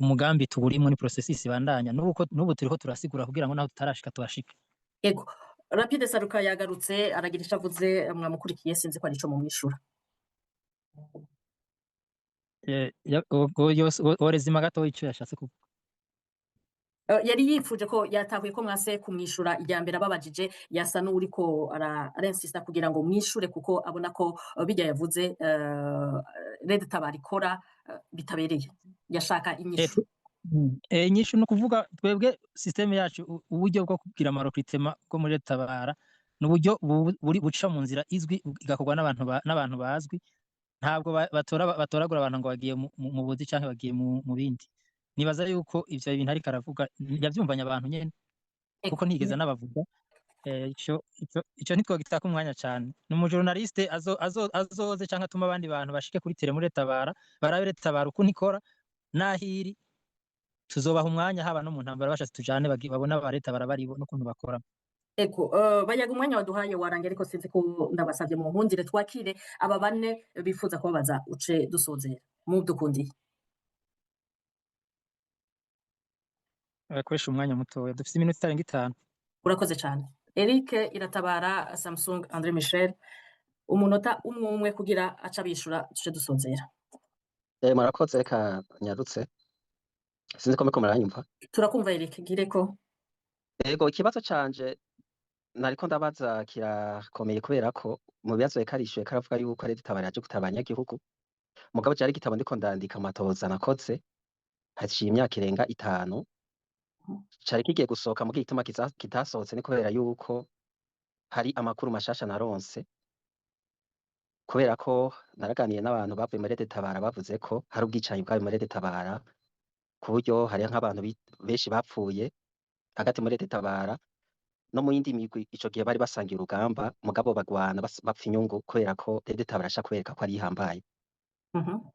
Umugambi tuwurimwo, ni processus ibandanya. N'ubu turiko turasigura kugira ngo naho tutarashika tuhashike. Ego, Rapide Saruka yagarutse, aragira ico avuze. Mwamukurikiye, sinzi ko ari ico mumwishura. Worezima gatoya ico yashatse kuvuga. Yari yipfuje ko yatahuye ko mwase kumwishura irya mbere ababajije, yasa n'uwuriko arensista kugira ngo mwishure, kuko abona ko birya yavuze Red Tabara ikora bitabereye. Yashaka inyishu. Inyishu ni ukuvuga twebwe système yacu, uburyo bwo kugira ama recrutement bwo muri Red Tabara ni uburyo buca mu nzira izwi, igakorwa n'abantu bazwi. Ntabwo batoragura abantu ngo bagiye mu buzi canke bagiye mu bindi. Nibaza yuko ivyo bintu ariko aravuga yavyumvanye abantu nyene, kuko ntigeze anabavuga. Ico ntitwogitaka umwanya cane. Ni umu journaliste azoze canke atume abandi bantu bashike kuri terrain muri Tabara, barabe Red Tabara ukuntu ikora n'aho iri. Tuzobaha umwanya, haba no mu ntambara bashatse tujane, babone aba Tabara baribo n'ukuntu bakora. Ego, Bayaga, umwanya waduhaye warangiye, ariko sinzi ko ndabasavye mu nkundire twakire aba bane bifuza kubabaza, uce dusozera mudukundiye. Bakoresha umwanya mutoya, dufise iminota itarenga 5. Urakoze cane. Eric Iratabara, Samsung, André Michel, umunota umwe umwe kugira aca bishura, tuce dusozera. Murakoze, reka nyarutse. Sinzi ko muriko muranyumva. Turakumva Eric, gireko. Ego, ikibazo canje nariko ndabaza kirakomeye, kubera ko mu bibazo yekarishuye karavuga yuko ari Tabara yaje gutabara abanyagihugu. Mugabo cari igitabo ndiko ndandika mu matohoza nakoze, haciye imyaka irenga 5, cari kigiye gusohoka, muga igituma kitasohotse ni kubera yuko hari amakuru mashasha naronse, kubera ko naraganiye n'abantu bavuye muri Red Tabara, bavuze ko hari ubwicanyi bwabaye muri Red Tabara, ku buryo hariho nk'abantu benshi bapfuye hagati muri Red Tabara no mu yindi migwi ico gihe bari basangiye urugamba, mugabo bagwana bapfa inyungu, kubera ko Red Tabara ashaka kubereka ko ari ihambaye.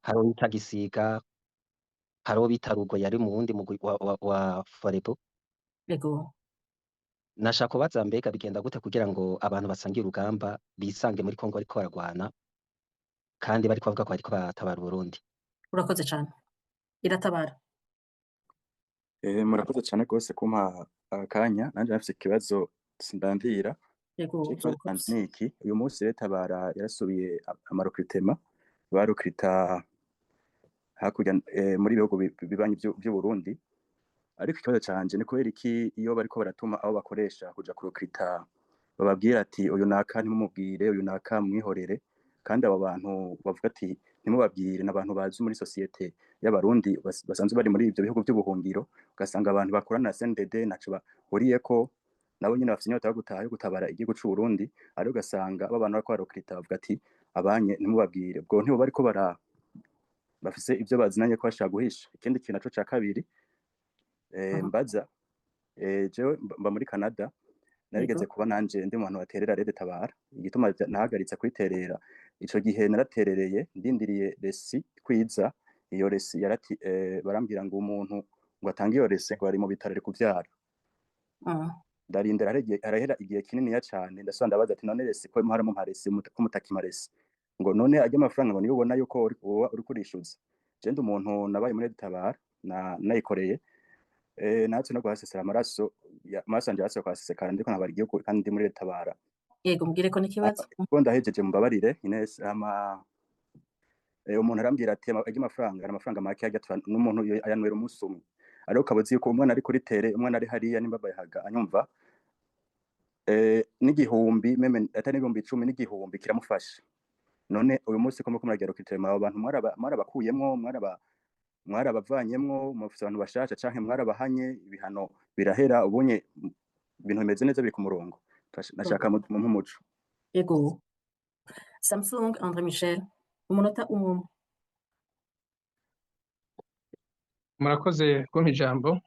Hari uwo bita Gisiga, hari uwo bita Rugo yari mu wundi mugwi wa Forebu. Nashaka kubaza, mbega bigenda gute kugira ngo abantu basangiye urugamba bisange muri Kongo bariko baragwana, kandi bariko bavuga ko bariko baratabara Uburundi? Urakoze cane. Iratabara. Murakoze cane gose kumpa akanya. Nanje nafise ikibazo, sindandira. Yego, Ikibazo canje uzokoze. ni iki: uyu munsi Red Tabara yarasubiye ama recrutement, barukrita hakurya muri bihugu bibanyi vy'u Burundi, ariko ikibazo canje ni kubera iki iyo bariko baratuma abo bakoresha kuja kurukrita Bababwira ati uyu naka ntimumubwire, uyu naka mwihorere, kandi abo bantu bavuga ati ntimubabwire n'abantu bazi muri societe y'abarundi basanzwe bari muri ivyo bihugu by'ubuhungiro, ugasanga abantu bakorana na CNDD ntaco bahuriyeko, nabo nyene bafise inyota yo gutaha, yo gutabara igihugu c'u Burundi, ariko ugasanga abo bantu bariko barokrita bavuga ati abanye ntimubabwire, ubwo ntibo bariko bafise ivyo bazinanye ko bashaka guhisha. Ikindi kintu naco ca kabiri, mbaza, jewe mba muri Canada, narigeze kuba nanje ndi mu bantu baterera Red Tabara. Igituma nahagaritse kuyiterera ico gihe naraterereye ndindiriye resi kwiza, iyo resi yarati, barambwira ngo umuntu ngo atange iyo resi ngo ari mu bitaro ari kuvyara. Ndarindira harahera igihe kininiya cane, ndasubira ndabaza ati none resi ko muhora mumpa resi, ko mutakimpa resi, ngo none arya amafaranga ngo niyo ubona yuko woba uriko urishuza. Je ndi umuntu nabaye muri Red Tabara, nayikoreye, natwe no guhasesera amaraso, amaraso yanje yarasubiye kuhasesekara, ndiko ntabara igihugu kandi ndi muri Red Tabara. Yego, mubwire ko n'ikibazo. Ubwo ndahejeje, mumbabarire Ines, ama umuntu arambwira ati arya amafaranga, ari amafaranga make arya n'umuntu ayanywera umunsi umwe, ariko ukaba uzi yuko umwana ari kuri tere, umwana ari hariya nimba bayahaga anyumva, n'igihumbi meme atari n'ibihumbi 10 n'igihumbi kiramufasha. None uyu munsi ko muriko muragira recrutement, abo bantu mwarabakuyemwo, mwarabavanyemwo, mufise abantu bashasha canke mwarabahanye, ibihano birahera, ubonye ibintu bimeze neza biri ku murongo. Nashaka mumpe umuco. Yego. Samsung André Michel, umunota umwe. Murakoze kumpa ijambo.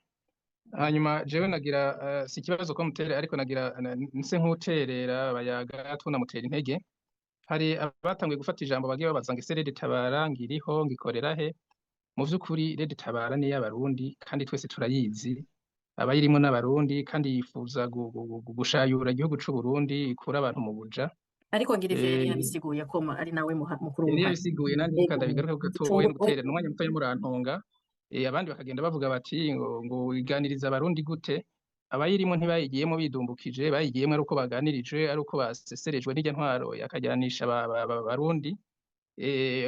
Hanyuma jewe nagira si ikibazo ko mutere, ariko nagira nse nk'uterera Bayaga tunamutera intege. Hari abatanguye gufata ijambo bagiye babaza ngo ese Red Tabara ngiriho ngikorera he? Mu vy'ukuri Red Tabara ni iy'abarundi kandi twese turayizi, abayirimo n'abarundi kandi yifuza gushayura igihugu c'u Burundi, ikura abantu mu buja. Ariko ngira ivyo yari yabisiguye ko ari nawe mukuru Yari w'umuhari. yabisiguye, nanjye reka ndabigaruke kuko gatoya no guterera umwanya mutoya murantunga. Abandi bakagenda bavuga bati ngo iganiriza abarundi gute? Abayirimo ntibayigiyemo bidumbukije, bayigiyemo ari uko baganirijwe, ari uko baseserejwe n'irya ntwaro yakajyanisha abarundi.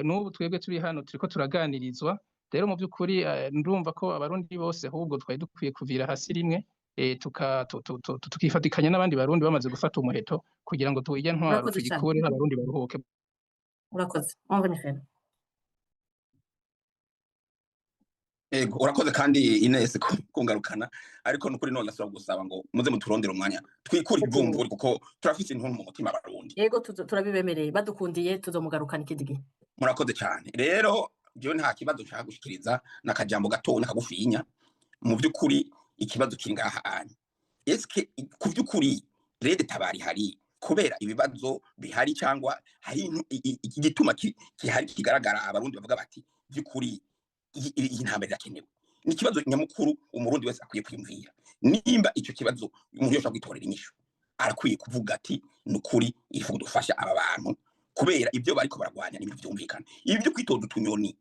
N'ubu twebwe turi hano turiko turaganirizwa. Rero mu by'ukuri ndumva ko abarundi bose ahubwo twari dukwiye kuvira hasi rimwe, tukifatikanya n'abandi barundi bamaze gufata umuheto kugira ngo irya ntwaro Urakoze cyane. tuyikureho, abarundi baruhuke. Urakoze. André Michel. Ego, urakoze kandi Ines kungarukana, ariko nukuri none nasaba gusaba ngo muze muturondere umwanya twikure ivumvuri kuko turafise intuntu mu mutima abarundi. Yego, turabibemereye, badukundiye tuzomugarukana ikindi gihe. Murakoze cyane. Rero jewe nta kibazo nshaka gushikiriza, n'akajambo gato n'akagufinya. Mu by'ukuri ikibazo kiri ngaha anye, eske ku by'ukuri Red Tabara ihari kubera ibibazo bihari, cyangwa hari igituma gihari kigaragara abarundi bavuga bati by'ukuri iyi ntambara irakenewe? Ni ikibazo nyamukuru umurundi wese akwiye kwiyumvira. Nimba ico kibazo umuntu yoshobora kwitorera inyishu, arakwiye kuvuga ati nukuri ifu dufasha aba bantu kubera ibyo bariko baragwanya n'ibintu vyumvikana. Ibi byo kwitoza utunyoni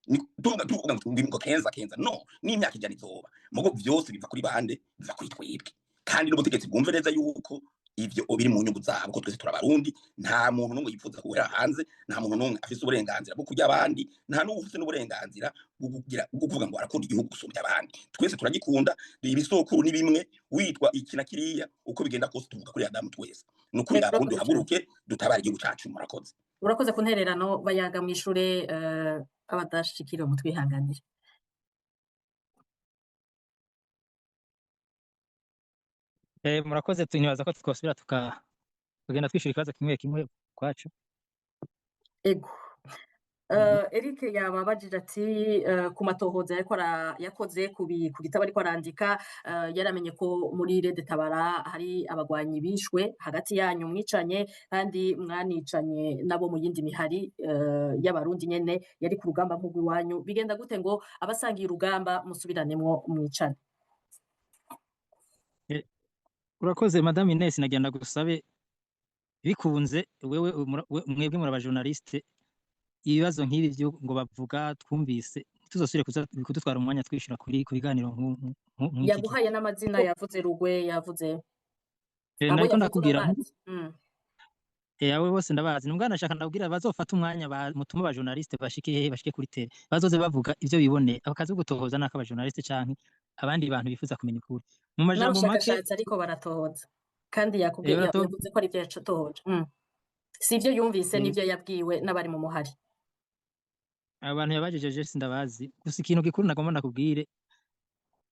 ni tuvuga ngo ngo kenza kenza, no n'imyaka 100 izoba, mugo vyose biva kuri bande, biva kuri twebwe. Kandi n'ubutegetsi bwumve neza yuko ivyo biri mu nyungu zabo, ko twese turabarundi, nta muntu n'umwe yifuza guhera hanze, nta muntu n'umwe afise uburenganzira bwo kurya abandi, nta n'uwo ufise n'uburenganzira bwo kuvuga ngo arakunda igihugu gusumbya abandi. Twese turagikunda, ibisokuru ni bimwe, witwa iki na kiriya, uko bigenda kose tuvuga kuri Adamu twese. Ni ukuri Urakoze abarundi cyane. duhaguruke dutabare igihugu cacu. Murakoze. Urakoze ku ntererano Bayaga mwishure, abadashikiriwe mutwihanganire. Murakoze, tunibaza ko twosubira tugenda twishura ikibazo kimwe kimwe kwacu. Ego. Eric yababajije ati ku matohoza yariko yakoze ku gitabo ariko arandika, yaramenye ko muri Red Tabara hari abagwanyi bishwe hagati yanyu mwicanye, kandi mwanicanye nabo mu yindi mihari y'abarundi nyene yari ku rugamba nk'urw'iwanyu. Bigenda gute ngo abasangiye urugamba musubiranемwo mwicane? Urakoze Madame Ines, nagenda gusabe bikunze wewe mwebwe muri abajournaliste, ibibazo nk'ibi byo ngo bavuga twumvise tuzosubire kudutwara umwanya twishura kuri ku biganiro nk'iki gihe. Yaguhaye n'amazina, yavuze Rugwe, yavuze abo Nariko yavuze ndakubwira urabazi. Abo bose ndabazi. Nubwo nashaka ndabwira bazofata umwanya mutuma abajournaliste bashike hehe, bashike kuri tele, bazoze bavuga ivyo bibone, akazi ko gutohoza naka abajournaliste canke abandi bantu bifuza kumenya ukuri. Mu majambo make N'abashakashatsi ariko baratohoza. Kandi yakubwiye yavuze ko ari ibyo yatohoje. Si ibyo yumvise, n'ibyo yabwiwe n'abari mu muhari. Abantu yabajije je sindabazi. Gusa ikintu gikuru nagomba ndakubwire,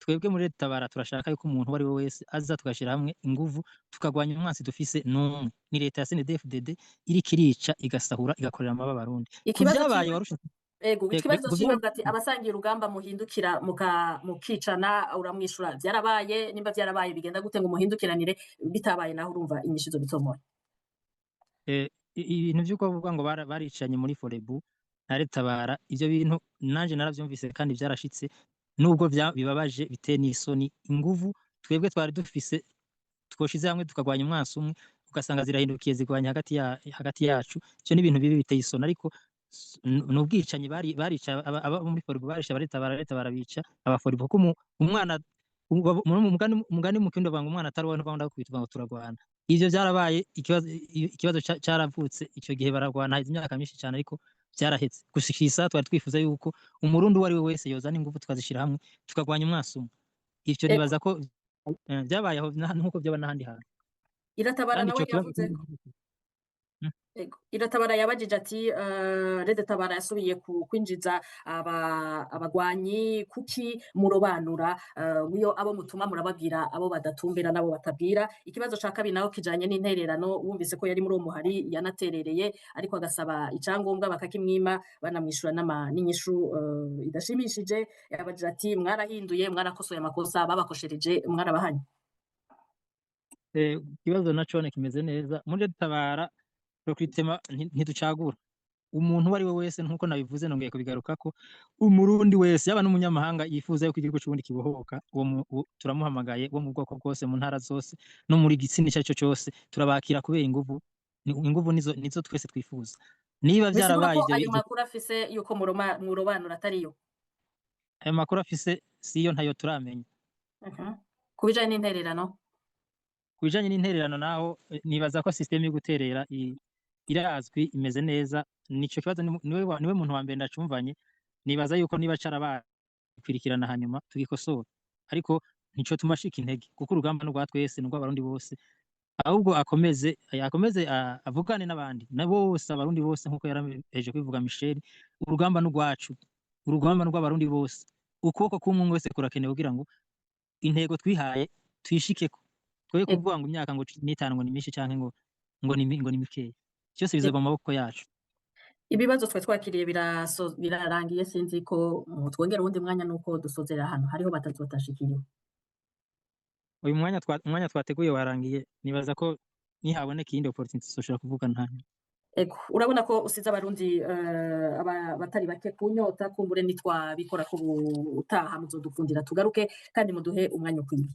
twebwe muri Tabara turashaka yuko umuntu uwo ari we wese aza tugashira hamwe inguvu tukagwanya umwansi dufise n'umwe, ni leta ya CNDD-FDD iriko irica, igasahura, igakorera amaba Abarundi. Ku Ikibazo vyabaye ciwe warusha Ego, ikibazo ku ciwe vya avuga ati abasangiye urugamba muhindukira mukicana, uramwishura vyarabaye, nimba vyarabaye bigenda gute ngo muhindukiranire, bitabaye naho urumva inyishu izobitomora. Ibintu vy'uko bavuga ngo baricanye muri Forebu na Tabara, ivyo bintu nanje naravyumvise kandi vyarashitse, nubwo bibabaje biteye n'isoni. Inguvu twebwe twari dufise twoshize hamwe tukagwanya umwansi umwe, ugasanga zirahindukiye zigwanya hagati yacu. Ivyo ni ibintu bibi biteye isoni, ariko n'ubwicanyi barica aba muri Forebu, barisha abaretabara, leta barabica abaforebu, kuko umwana umugani mu kirundi bavuga ngo umwana atari uwawe ntugomba kwitwa ngo turagwana. Ivyo vyarabaye, ikibazo caravutse ico gihe baragwana, haheze imyaka myinshi cane, ariko vyaraheze. Gushika iyi saha twari twifuza yuko umurundi uwo ari we wese yozana inguvu tukazishira hamwe tukagwanya umwansi umwe. Ivyo nibaza ko vyabaye aho nkuko vyoba n'ahandi hantu. Iratabara Kandi nawe ico kibazo yavuze Ego. Iratabara yabajije ati Red Tabara yasubiye kwinjiza abagwanyi, kuki murobanura iyo abo mutuma murababwira abo badatumbera nabo batabwira. Ikibazo ca kabiri naho kijanye n'intererano, wumvise ko yari muri uwo muhari yanaterereye, ariko agasaba icangombwa bakakimwima, banamwishura n'inyishu idashimishije. Yabajije ati mwarahinduye, mwarakosoye amakosa babakoshereje, mwarabahanye. Ikibazo naco kimeze neza muri Red Tabara recrutement ntiducagura umuntu uwo ari we wese, nkuko nabivuze nongeye kubigarukako, umurundi wese yaba n'umunyamahanga yifuza yuko igihugu c'Uburundi kibohoka, uwo turamuhamagaye, wo mu bwoko bwose, mu ntara zose, no muri gitsina ico arico cose, turabakira kubera inguvu, inguvu nizo twese twifuza. Niba Bisigura vyarabaye ko ivyo ayo makuru afise yuko murobanura atariyo. Ayo makuru afise siyo, ntayo turamenya. Ku bijanye n'intererano? Ku bijanye n'intererano naho, nibaza ko système yo guterera irazwi, imeze neza. Nico kibazo niwe muntu wa mbere ndacumvanye. Nibaza yuko niba carabaye kwirikirana hanyuma tugikosora, ariko nico tumashika intege, kuko urugamba n'urwa twese, n'urw'abarundi bose. Ahubwo akomeze avugane n'abandi na bose, abarundi bose, nkuko yaraheje kubivuga Michel, urugamba n'urwacu, urugamba n'urw'abarundi bose. Ukuboko k'umwe wese kurakenewe kugira ngo intego twihaye tuyishikeko. Twe kuvuga ngo imyaka ngo 15 ngo ni myinshi canke ngo ni mikeya, byose bizova mu maboko yacu. Ibibazo twe twakiriye birarangiye, sinzi ko twongera uwundi mwanya nuko dusozera hano, hariho batatu batashikiriwe. Uyu mwanya twateguye warangiye, nibaza ko nihaboneka iyindi opportunity tuzoshobora kuvugana hanyuma. Ego, urabona ko usize abarundi batari bake kunyota, kumbure nitwabikora ko ubutaha muzodukundira tugaruke kandi muduhe umwanya ukwiye.